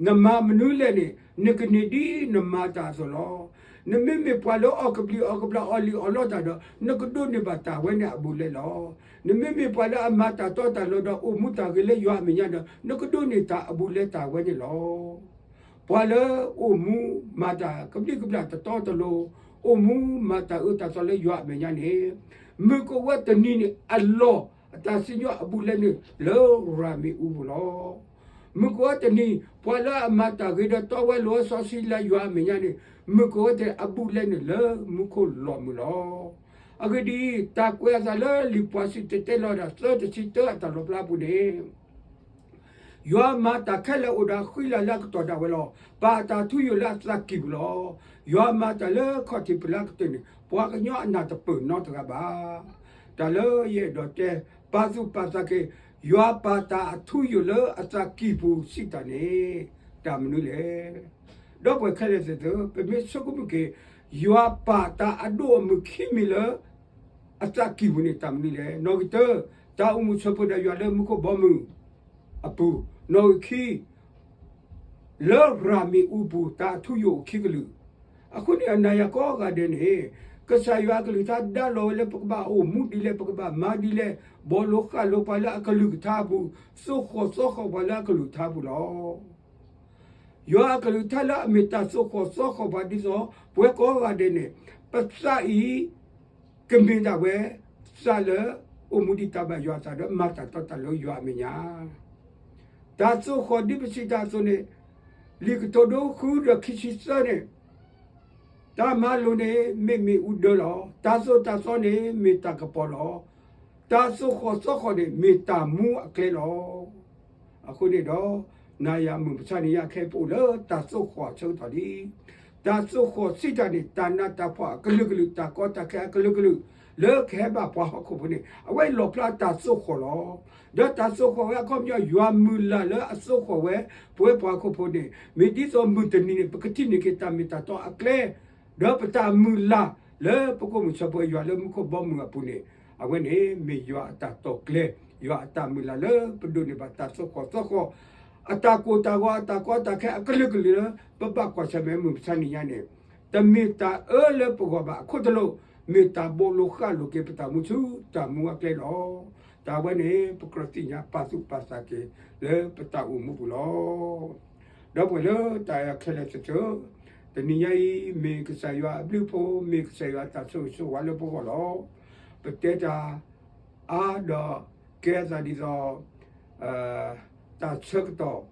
နမၤမနုၤလဲၣ်န့ၣ် နကန့ၢ်ဒ်နမၤတၢ်အသိးလီၤ. နမ့မ့ၢ်ပှၤလၢအီၣ်ကဘျံးအီၣ်ကဘျၣ်အီၣ်လံၣ်အီၣ်လီတၢ်ဒီး နကဒိးန့ၢ်ဘၣ်တၢ်ဝဲန့ၣ်အဘူးအလဲလီၤ. နမ့မ့ၢ်ပှၤလၢအမၤတၢ်တီတၢ်လိၤဒီးအိၣ်မူတၢ်ဂ့ၤလၢယွၤအမဲာ်ညါဒီး နကဒိးန့ၢ်တၢ်အဘူးအလဲတၢ်ဝဲန့ၣ်လီၤ. ပှၤလၢအိၣ်မူမၤတၢ်ကဘျံးကဘျၣ်တတီတလိၤ, အိၣ်မူမၤတၢ်အၢတၢ်သီလၢယွၤအမဲာ်ညါန့ၣ်, မုၢ်ကအိၣ်ဝဲတနံၤန့ၣ်အလီၢ် အတၢ်စံၣ်ညီၣ်အဘူးအလဲန့ၣ် လၢရၤမ့ၣ်အူပူၤလီၤ. မုၢ်ကအိၣ်ဝဲတနံၤ ပှၤလၢအမၤတၢ်ဂ့ၤဒီးတီဝဲလိၤဝဲစီဆှံလၢယွၤအမဲာ်ညါန့ၣ်, မုၢ်ကအိၣ်ဝဲတနံၤအဘူးအလဲန့ၣ်လၢမူခိၣ်လီၤမုၢ်လီၤ. အဂ့ၢ်ဒ်အံၤ, တၢ်ကွဲးအသးလၢလံာ်ပှၤစံၣ်တဲၤတဲလီၤဒၣ်သၢတဆံတၢအတၢ်လီၣ်ဖျါအပူၤန့ၣ် ယွၤမၤတၢ်ခဲလၢာ်အိၣ်ဒီးဃံလၤလၢအကတီၢ်ဒၣ်ဝဲလီၤ. ပာ်အတၢ်ထူယိာ်လၢအသးကံၢ်ပူၤလီၤ. ယွၤမၤတၢ်လၢခီၣ်ထံးပူၤလၢအကတၢၢ်န့ၣ် ပှၤကညီအနၢ်တပၢၢ်နီတဂၤဘၣ်. တၢ်လၢယအဲၣ်ဒိးတဲ ပာ်သူၣ်ပာ်သးက့ၤ, ယွၤပာ်တၢ်အထူယိာ်လၢအသးကံၢ်ပူၤစံးတၢ်န့ၣ် တၢ်မနုၤလဲၣ်. ဒီပုၢ်ဝဲၢ်ခဲလၢာ်သ့ၣ်ဧၢ, ပမ့ၢ်ဆိကမိၣ်က့ၤ ယွၤပာ်တၢ်အဒိၣ်အမုၢ်ခံမံၤလၢ အသးကံၢ်ပူၤန့ၣ်တၢ်မနုၤလဲၣ်. နီၣ်ဂံၢ်တၢ, တၢ်အိၣ်မူဆၢဖိဒီးယွၤလၢမူခိၣ်ဘီမုၢ်အပူၤ, နီၣ်ဂံၢ်ခံ လၢရၤမံၤအူပူၤ တၢ်အထူယိာ်အိၣ်ခံကလုာ်. အဃိန့ၣ် အနၤယၤကိးဂၤဒဲးန့ၣ် ကစၢ်ယွၤအကလုၢ်ကထါဒါလီၤဝဲလၢပကဘၣ်အိၣ်မူဒ်လဲၣ်, ပကဘၣ်မၤဒ်လဲၣ်, ဘီလိာ်ဃာ်လိာ်ပှၤလၢအကလုၢ်ကထါအပူၤ, သိၣ်ဃီၣ်သီဃီၣ်ပှၤလၢအကလုၢ်ကထါအပူၤလီၤ. ယွၤအကလုၢ်ကထါလၢအမ့ၢ်တၢ်သိၣ်ဃီၣ်သီဃီၣ်ပှၤဒ်သိး ပဝဲကိးဂၤဒဲးန့ၣ် ပသးအံၤ ကမ့ၢ်ဒၣ်ဝဲ သးလၢအိၣ်မူဒ်တၢ်ဘၣ်ယွၤအသးဒီး မၤတၢ်တီတၢ်လိၤယွၤအမဲာ်ညါ. တၢ်သိၣ်ဃီၣ်ဒ်ပစံးတၢ်အသိးန့ၣ် လံာ်ကတိၤဒိဃုဒီးခံဆံသၢန့ၣ် တၢ်မၤလိာ်န့ၣ် မ့ၢ်မ့ၣ်အူဒၢလီၤ. တၢ်သိၣ်တၢ်သီန့ၣ် မ့ၢ်တၢ်ကပီၤလီၤ. တၢ်သိၣ်ဃီၣ်သီဃီၣ်န့ၣ် မ့ၢ်တၢ်မူအကျဲလီၤ. အဃိန့ၣ်ဒီး နၤယၤမုၢ်မဆါနံၤညါခဲအံၤ ပအိၣ်လၢတၢ်သိၣ်ဃီၣ်အဆၢကတီၢ်လံ. တၢ်သိၣ်ဃီၣ်စံးတၢ်န့ၣ် တၢ်နးတၢ်ဖှီၣ်အကလုာ်ကလုာ်, တၢ်ကီတၢ်ခဲအကလုာ်ကလုာ် လၢကဟဲဘၣ်ပှၤဟီၣ်ခိၣ်ဖိန့ၣ် အဝဲလီၣ်ဖျါတၢ်သိၣ်ဃီၣ်လီၤ. ဒီးတၢ်သိၣ်ဃီၣ်ဝဲအခီပညီ ယွၤမုၢ်လၢ်လၢအသိၣ်ဃီၣ်ဝဲ ပဝဲပှၤဟီၣ်ခိၣ်ဖိန့ၣ် မ့ၢ်ဒ်သိးမုၢ်တနံၤန့ၣ် ပကထံၣ်န့ၢ်က့ၤတၢ်မ့ၢ်တၢ်တီအကျဲ ဒီးပတၢ်မုၢ်လၢ်လၢပကအိၣ်မူဆၢဖိယွၤလၢမူခိၣ်ဘီမုၢ်အပူၤန့ၣ် အဝဲန့ၣ်မ့ၢ်ယွၤအတၢ်တီာ်ကျဲ, ယွၤအတၢ်မုၢ်လၢ်လၢပဒိးန့ၢ်ဘၣ်တၢ်သိၣ်ဃီၣ်သီဃီၣ်, အတၢ်ကိၢ်တၢ်ဂီၤ အတၢ်ကီတၢ်ခဲအကလုာ်ကလုာ်လၢ ပဘၣ်ကွၢ်ဆၢၣ်မဲာ်မုၢ်မဆါနံၤညါန့ၣ် တမ့ၢ်တၢ်အၢလၢပဂီၢ်ဘၣ်အခိၣ်တလိာ်, မ့ၢ်တၢ်ဘိးလိာ်ဃာ်လိာ်က့ၤပတၢ်မူဆူတၢ်မူအကျဲလီၤ. တၢ်ဝဲန့ၣ် ပကြၢးသ့ၣ်ညါပာ်သူၣ်ပာ်သးက့ၤလၢပတၢ်အိၣ်မူပူၤလီၤ. ဒီပုၢ်ဝဲၢ်လၢတၢ်အဲၣ်ခဲလၢာ်သ့ၣ်ဧၢ, တနံၤညါအံၤ မ့ၢ်ကစၢ်ယွၤအဘျုးအဖှိၣ်, မ့ၢ်ကစၢ်ယွၤအတၢ်ဆိၣ်ဂ့ၤဆိၣ်ဝါလၢပဂီၢ်လီၤ. ပတဲတၢ်အါဒီးကဲသးဒ်သိး တၢ်ဆၢကတီၢ်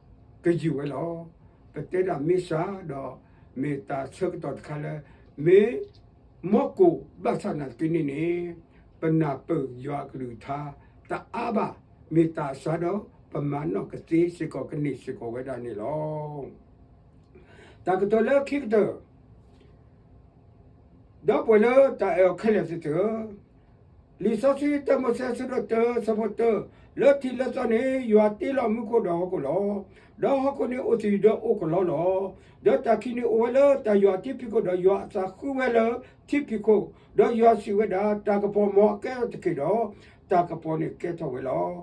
ကယုၢ်ဝဲလီၤ. ပတဲတၢ်မ့ၢ်စှၤဒီး မ့ၢ်တၢ်ဆၢကတီၢ်တခါလၢ မ့ၢ် မီၢ်ကိၣ်ဘၣ်ဆၣ်နာ်သက့န့ၣ်န့ၣ် ပနၢ်ပၢၢ်ယွၤအကလုၢ်ကထါတအါဘၣ်, မ့ၢ်တၢ်အစှၤဒီး ပမၤနီၣ်ကသ့စ့ၢ်ကီးကန့ၢ်စ့ၢ်ကီးဝဲဒၣ်န့ၣ်လီၤ. တၢ်ကတိၤလၢခံကတၢၢ် ဒီပုၢ်ဝဲၢ်လၢတၢ်အဲၣ်အီၤခဲလၢာ်သ့ၣ်ဧၢ, လံာ်စီဆှံတၢမိၤၡ့အဆၢဒိၣ်တၢ ဆၢဖိတၢ, လၢထံးလၢသီန့ၣ် ယွၤတ့လီၤမူခိၣ်ဒီးဟီၣ်ခိၣ်လီၤ. ဒီးဟီၣ်ခိၣ်န့ၣ်အိၣ်သယုၢ်ဒီးအိၣ်ကလီလီၤ. ဒီးတၢ်ခံးန့ၣ်အိၣ်ဝဲလၢတၢ်ယွၤထံဖံးခိၣ်, ဒီးယွၤအသးဃုဝဲလၢထံဖံးခိၣ်, ဒီးယွၤစံးဝဲဒၣ်, တၢ်ကပီၤမ်အကဲထီၣ်တက့ၢ်ဒီး, တၢ်ကပီၤန့ၣ်ကဲထီၣ်ဝဲလီၤ.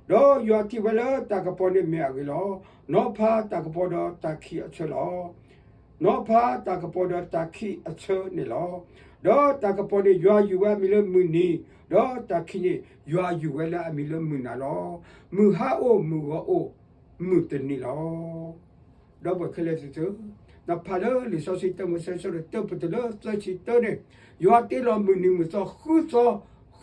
ဒီးယွၤထံၣ်ဝဲလၢတၢ်ကပီၤန့ၣ်မ့ၢ်အဂ့ၤလီၤ. နီၤဖးတၢ်ကပီၤဒီးတၢ်ခံးအဆၢလီၤ. နီၤဖးတၢ်ကပီၤဒီးတၢ်ခံးအဆၢန့ၣ်လီၤ. ဒီးတၢ်ကပီၤန့ၣ် ယွၤယုၢ်ဝဲအမံၤလၢမုၢ်နံၤ, ဒီးတၢ်ခံးန့ၣ် ယွၤယုၢ်ဝဲလၢအမံၤလၢမုၢ်နၤလီၤ. မုၢ်ဟါအိၣ်မုၢ်ဂီၤအိၣ်, မုၢ်တနံၤလီၤ. ဒီပုၢ်ဝဲၢ်ခဲလၢာ်သ့ၣ်ဧၢ, နဖးလၢလံာ်စီဆှံတၢမိၤၡ့ဆၢဒိၣ်တၢ ပတုၤလၢသၢဆံတၢန့ၣ်, ယွၤတ့လီၤမုၢ်နံၤမုၢ်သီဃုသီဃ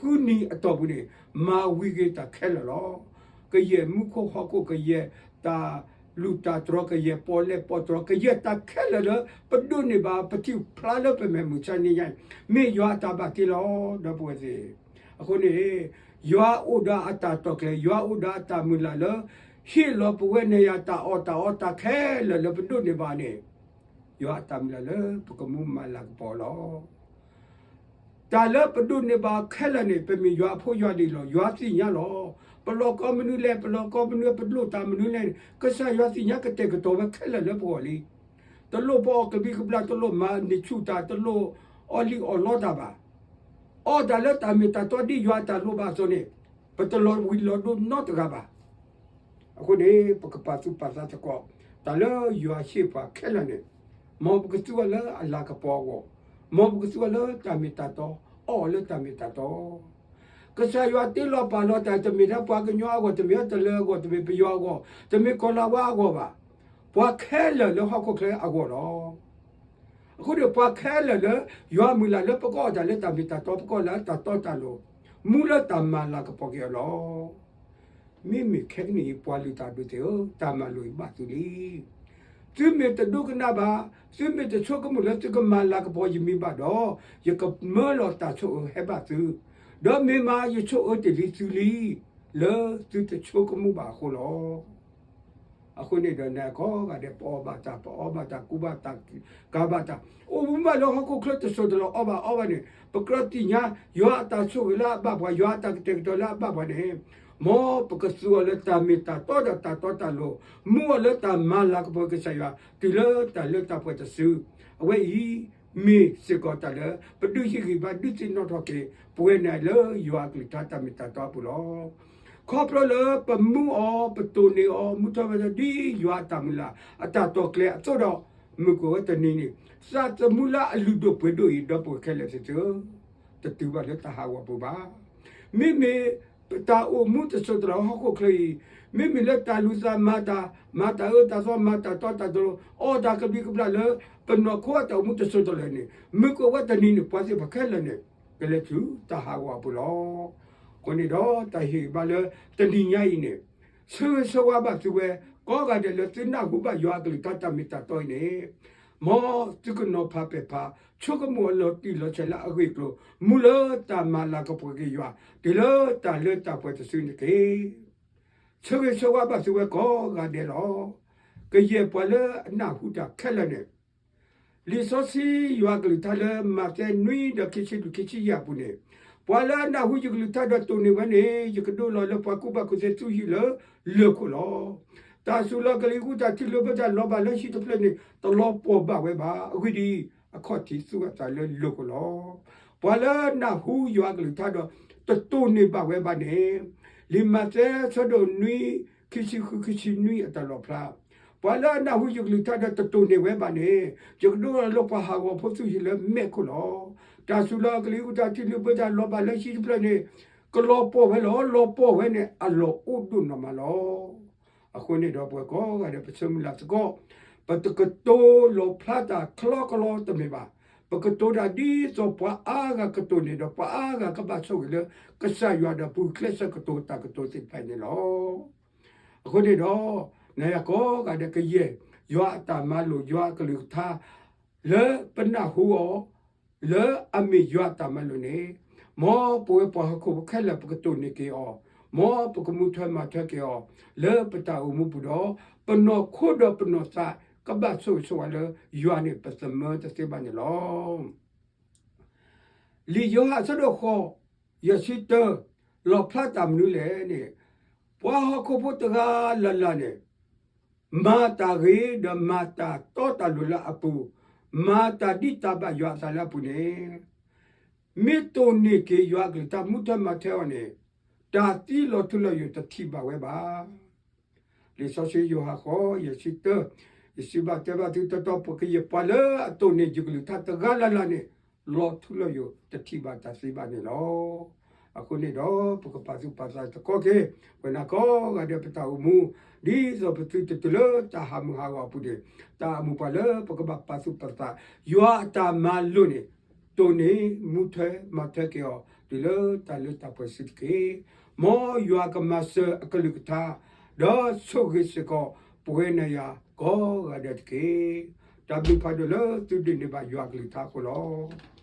ုနံၤအတီၢ်ပူၤန့ၣ်, မၤဝံၤက့ၤတၢ်ခဲလၢာ်လီၤ. ကယဲၢ်မူခိၣ်ဟီၣ်ခိၣ်, ကယဲၢ်တၢ်လူၢ်တၢ်တြီၤ, ကယဲၢ်ပီၣ်လဲၣ်ပီၣ်တြီၤ, ကယဲၢ်တၢ်ခဲလၢာ်လၢပဒိးန့ၢ်ဘၣ် ပထံၣ်ဖျါလၢပမဲာ်မုၢ်ဆါနံၤညါ, မ့ၢ်ယွၤအတၢ်ဘၣ်တ့လီၤ. ဒီပုၢ်ဝဲၢ်သ့ၣ်, အဃိန့ၣ် ယွၤအိၣ်ဒီးအတၢ်တီၢ်ကျဲၤ, ယွၤအိၣ်ဒီးအတၢ်မုၢ်လၢ်လၢ ဟ့ၣ်လီၤပဝဲနၤယၤတၢ်အီၣ်တၢ်အီ တၢ်ခဲလၢာ်လၢပဒိးန့ၢ်ဘၣ်န့ၣ်, ယွၤအတၢ်မုၢ်လၢ်လၢပကမူမၤလၤကပီၤလီၤ. တၢ်လၢပဒိးန့ၢ်ဘၣ်ခဲလၢာ်န့ၣ် ပမ့ၢ်ယွၤအဖိယွၤလံၤလီၤ. ယွၤသ့ၣ်ညါလီၤ. ပလီၢ်ကီမနုၤလဲၣ်, ပလီၢ်ကီမနုၤ, ပလိၣ်တၢ်မနုၤလဲၣ်န့ၣ်, ကစၢ်ယွၤသ့ၣ်ညါကတဲာ်ကတီၤဝဲခဲလၢာ်လၢပဂီၢ်လံ. တလိၣ်ပအီၣ်ကဘံကဘျၣ်, တလိၣ်မၤန့ၢ်ဆူၣ်တၢ်, တလိၣ်အီၣ်လံၣ်အီၣ်လီတၢ်ဘၣ်. အီၣ်တၢ်လၢတၢ်မ့ၢ်တၢ်တီဒ်ယွၤအတၢ်လိၣ်ဘၣ်အသိးန့ၣ်, ပတလီၤဝံၤလီၤဒိနီတဂၤဘၣ်. အဃိန့ၣ် ပကပာ်သူၣ်ပာ်သးသကိး, တၢ်လၢယွၤဟ့ၣ်ပှၤခဲလၢာ်န့ၣ်, မ်ပကသူအီၤလၢအလၤကပီၤအဂီၢ်, မ်ပကသူအီၤလၢတၢ်မ့ၢ်တၢ်တီ, အီၣ်အီၤလၢတၢ်မ့ၢ်တၢ်တီ. ကစၢ်ယွၤတ့လီၤပာ်လီၤတၢ် တမ့ၢ်ထဲပှၤကညီအဂီၢ်, တမ့ၢ်ထဲတလၢၤအဂီၢ်, တမ့ၢ်ပယီၤအဂီၢ်, တမ့ၢ်ကီၤလၤဝါအဂီၢ်ဘၣ်. ပှၤခဲလၢာ်လၢဟီၣ်ခိၣ်ချၢအဂီၢ်လီၤ. အဃိန့ၣ် ပှၤခဲလၢာ်လၢ ယွၤမုၢ်လၢ်လၢပကအီၣ်တၢ်လၢတၢ်မ့ၢ်တၢ်တီ, ပကအီၣ်လၢတၢ်တီတၢ်လိၤ, မူလၢတၢ်မၤလၤကပီၤက့ၤအီၤလီၤ. မ့မ့ၢ်ခဲကနံၣ်အံၤ ပှၤလုၢ်တၢ်ဒိၣ်သ့ၣ်ဧၢ, တၢ်မၤလိာ်အံၤဘၣ်သုလံ. သုမ့ၢ်တဒိကနၣ်ဘၣ်, သုမ့ၢ်တဆိကမိၣ်လၢသုကမၤလၤကပီၤယမံၤဘၣ်ဒီး, ယကမၢလီၤတၢ်ဆိၣ်အၢဟဲဘၣ်သု, ဒီးမ့ၢ်မးယဆိၣ်အၢတ့ၢ်လံသုလံ, လၢသုတဆိကမိၣ်ဘၣ်အဃိလီၤ. အဃိန့ၣ်ဒီး နၤကိးဂၤဒဲး ပအီၣ်ဘၣ်တၢ်, ပအီဘၣ်တၢ်, ကူဘၣ်တၢ်, ကၤဘၣ်တၢ်, အိၣ်မူဘၣ်လၢဟီၣ်ခိၣ်ချၢတစိၢ်တလီၢ် အီၣ်ဘၣ်အီဘၣ်န့ၣ်, ပကြၢးသ့ၣ်ညါ ယွၤအတၢ်ဆိၣ်ဂ့ၤလၢအဘၣ်ပှၤ, ယွၤအတၢ်ကတဲာ်ကတီၤလၢအဘၣ်ပှၤန့ၣ်, မ်ပကသူအီၤလၢတၢ်မ့ၢ်တၢ်တီဒီးတၢ်တီတၢ်လိၤ, မူအီၤလၢတၢ်မၤလၤကပီၤကစၢ်ယွၤ တုၤလၢတၢ်လၢတၢ်ပှဲၤတစု, အဝဲအံၤ မ့ၢ်စ့ၢ်ကီးတၢ်လၢ ပဒုးဟ့ၣ်ဂံၢ်ဘါဒုးသ့ၣ်နီၣ်ထီၣ်က့ၤ ပဝဲနၤလၢယွၤအကလုၢ်ကထါတၢ်မ့ၢ်တၢ်တီအပူၤလီၤ. ခီဖျိလၢပမူအီၤ ပတိၢ်န့ၢ်အီၤ မူထီၣ်ဝဲဒ်ယွၤအတၢ်မုၢ်လၢ် အတၢ်တီၢ်ကျဲၤအသိးဒီး မုၢ်ကအိၣ်ဝဲတနံၤန့ၣ် သးသမူလၢအလုၢ်ဒိၣ်ပှ့ၤဒိၣ်အံၤ ဒီပုၢ်ဝဲၢ်ခဲလၢာ်သ့ၣ်ဧၢ, တတုၤဘၣ်လၢတၢ်ဟးဂီၤပူၤဘၣ်. မ့မ့ၢ်ပတၢ်အိၣ်မူတစိၢ်တလီၢ်ဟီၣ်ခိၣ်ချၢအံၤ, မ့မ့ၢ်လၢတၢ်လူၤသးမၤတၢ်, မၤတၢ်အၢတၢ်သီ မၤတၢ်တီတၢ်တလိၤ အီၣ်တၢ်ကဘံကဘျၣ်လၢ ပနီၢ်ခိအတၢ်အိၣ်မူတစိၢ်တလီၢ်န့ၣ် မုၢ်ကအိၣ်ဝဲတနံၤန့ၣ် ပှၤသ့ၣ်တဖၣ်ခဲလၢာ်န့ၣ် ကလဲၤတုၤတၢ်ဟးဂီၤအပူၤလီၤ. အဃိန့ၣ်ဒီး တၢ်ဟ့ၣ်ဂံၢ်ဘါလၢတနံၤညါအံၤန့ၣ် ဆၢဂ့ၤဆၢဝါဘၣ်သုဝဲ ကိးဂၤဒဲးလၢသုနၢ်ဟူဘၣ်ယွၤအကလုၢ်ကထါတၢ်မ့ၢ်တၢ်တီအံၤန့ၣ်, မ်သုကနီၤဖးပဲာ်ဖး ဆိကမိၣ်အလီၤတံၢ်လီၤဆဲးလၢအဂ့ၢ်အကျိၤ မူလၢတၢ်မၤလၤကပီၤက့ၤယွၤ တုၤလၢတၢ်လၢတၢ်ပှဲၤတစုန့ၣ်တက့ၢ်. ဆၢဂ့ၤဆၢဝါဘၣ်သုဝဲကိးဂၤဒဲးလီၤ. ကယဲၢ်ပှၤလၢအနၢ်ဟူတၢ်ခဲလၢာ်န့ၣ် လံာ်စီဆှံယွၤအကလုၢ်ကထါလၢ မးသဲနွံဒီးခံဆံလွံၢ်ခံဆံယဲၢ်အပူၤန့ၣ်, ပှၤလၢအနၢ်ဟူယကလုၢ်ကထါဒီးတိၢ်န့ၢ်ဝဲန့ၣ် ယကဒိလီၤလၢပှၤကူၣ်ဘၣ်ကူၣ်သ့သူၣ်ဟံၣ်လၢလၢၢ်ခိၣ်လီၤ. တၢ်စူၤလီၤကလံၤအူတၢ်ထံၣ်လၢဘၢတၢ်လီၤဘၣ်လၢဟံၣ်တဖျၢၣ်န့ၣ် တလီၤပှီၢ်ဘၣ်ဝဲဘၣ်. အဂ့ၢ်ဒ်အံၤ, အခီၣ်ထံးသူၣ်အသးလၢလၢၢ်ခိၣ်လီၤ. ပှၤလၢအနၢ်ဟူယွၤအကလုၢ်ကထါဒီး တတိၢ်န့ၢ်ဘၣ်ဝဲဘၣ်န့ၣ်, လံာ်မးသဲအဆၢဒိၣ်နွံ ခံဆံဃု ခံဆံနွံအတၢ်လီၣ်ဖျါ, ပှၤလၢအနၢ်ဟူယကလုၢ်ကထါဒီးတတိၢ်န့ၢ်ဝဲဘၣ်န့ၣ်, ယကဒိလီၤလၢပှၤဟးဂီၤဖိသူၣ်ဟံၣ်လၢမဲးခိၣ်လီၤ. တၢ်စူၤလီၤကလံၤအူတၢ်ထံၣ်လၢဘၢတၢ်လီၤဘၣ်လၢဟံၣ်တဖျၢၣ်န့ၣ် ကလီၤပှီၢ်ဝဲလီၤ. လီၤပှီၢ်ဝဲန့ၣ် အလီၢ်အိၣ်ဒိၣ်နီၢ်မးလီၤ. အဃိန့ၣ်ဒီးပဝဲကိးဂၤဒဲး ပဆၢမုၢ်လၢ်သကိး, ပတကတိၤလီၤဖျါတၢ်ချီကလီတမ့ၢ်ဘၣ်. ပကတိၤတၢ်ဒ်သိးပှၤအါဂၤကတိၤန့ၣ်ဒီး ပှၤအါဂၤကဘၣ်ဆိၣ်ဂ့ၤလၢ ကစၢ်ယွၤဒီးပူၤကျဲးစၢးကတိၤတၢ်ကတိၤသ့ၣ်တဖၣ်န့ၣ်လီၤ. အဃိန့ၣ်ဒီး နၤယၤကိးဂၤဒဲးကယဲၢ် ယွၤအတၢ်မၤလိာ် ယွၤအကလုၢ်ကထါ လၢပနၢ်ဟူအီၤ လၢအမ့ၢ်ယွၤအတၢ်မၤလိာ်န့ၣ်, မ်ပဝဲပှၤဟီၣ်ခိၣ်ဖိခဲလၢာ် ပကတိၢ်န့ၢ်က့ၤအီၤ, မ်ပကမူထွဲမၤထွဲက့ၤအီၤ လၢပတၢ်အိၣ်မူပူၤဒီး ပနီၢ်ခိဒီးပနီၢ်သး ကဘၣ်ဆိၣ်ဂ့ၤဆိၣ်ဝါလၢယွၤန့ၣ် ပသမၢတသ့ဘၣ်န့ၣ်လီၤ. လံာ်ယိၤဟၣ်အဆၢဒိၣ်ဃိး ယဲၢ်ဆံတၢ လီၣ်ဖျါတၢ်မနုၤလဲၣ်န့ၣ်, ပှၤဟီၣ်ခိၣ်ဖိတဂၤလၢ်လၢ်န့ၣ် မၤတၢ်ဂ့ၤဒီးမၤတၢ်တီတၢ်လိၤလၢအပူၤ, မၤတၢ်ဒ်တၢ်ဘၣ်ယွၤအသးလၢအပူၤန့ၣ်, မ့ၢ်တိၢ်န့ၢ်က့ၤယွၤအကလုၢ်ကထါ မူထွဲမၤထွဲအီၤန့ၣ်, တၢ်သံလီၤထူလီၤယိာ်တထံၣ်ဘၣ်ဝဲဘၣ်. လံာ်စီဆှံယိၤဟၣ်ဃိး ယဲၢ်ဆံတၢ, ယစံးဘၣ်တဲဘၣ်သုတီတီ ပကယဲၢ်ပှၤလၢအတိၢ်န့ၢ်ယွၤကလုၢ်ကထါတဂၤလၢ်လၢ်န့ၣ်, လီၤထူလီၤယိာ်တထံၣ်ဘၣ်တၢ်သံဘၣ်န့ၣ်လီၤ. အဃိန့ၣ်ဒီး ပကပာ်သူၣ်ပာ်သးတကီက့ၤ ပဝဲဒၣ်ကိးဂၤဒဲးပတၢ်အိၣ်မူ, ဒ်သိးပသုတတုၤလၢတၢ်ဟးမုၢ်ဟးဂီၤအပူၤန့ၣ်, တၢ်အိၣ်မူပှၤလၢပကဘၣ်ပာ်သူၣ်ပာ်သး ယွၤအတၢ်မၤလိာ်န့ၣ်, တိၢ်န့ၢ်မူထွဲမၤထွဲက့ၤအီၤ တုၤလၢတၢ်လၢတၢ်ပှဲၤစုတက့ၢ်. မ်ယွၤကမၤစၢၤအကလုၢ်ကထါ, ဒီးဆိၣ်ဂ့ၤစ့ၢ်ကီး ပဝဲနၤယၤကိးဂၤဒဲးတက့ၢ်. တၢ်ဘျုးဖးဒိၣ်လၢသုဒိးန့ၢ်ဘၣ်ယွၤအကလုၢ်ကထါအဃိလီၤ.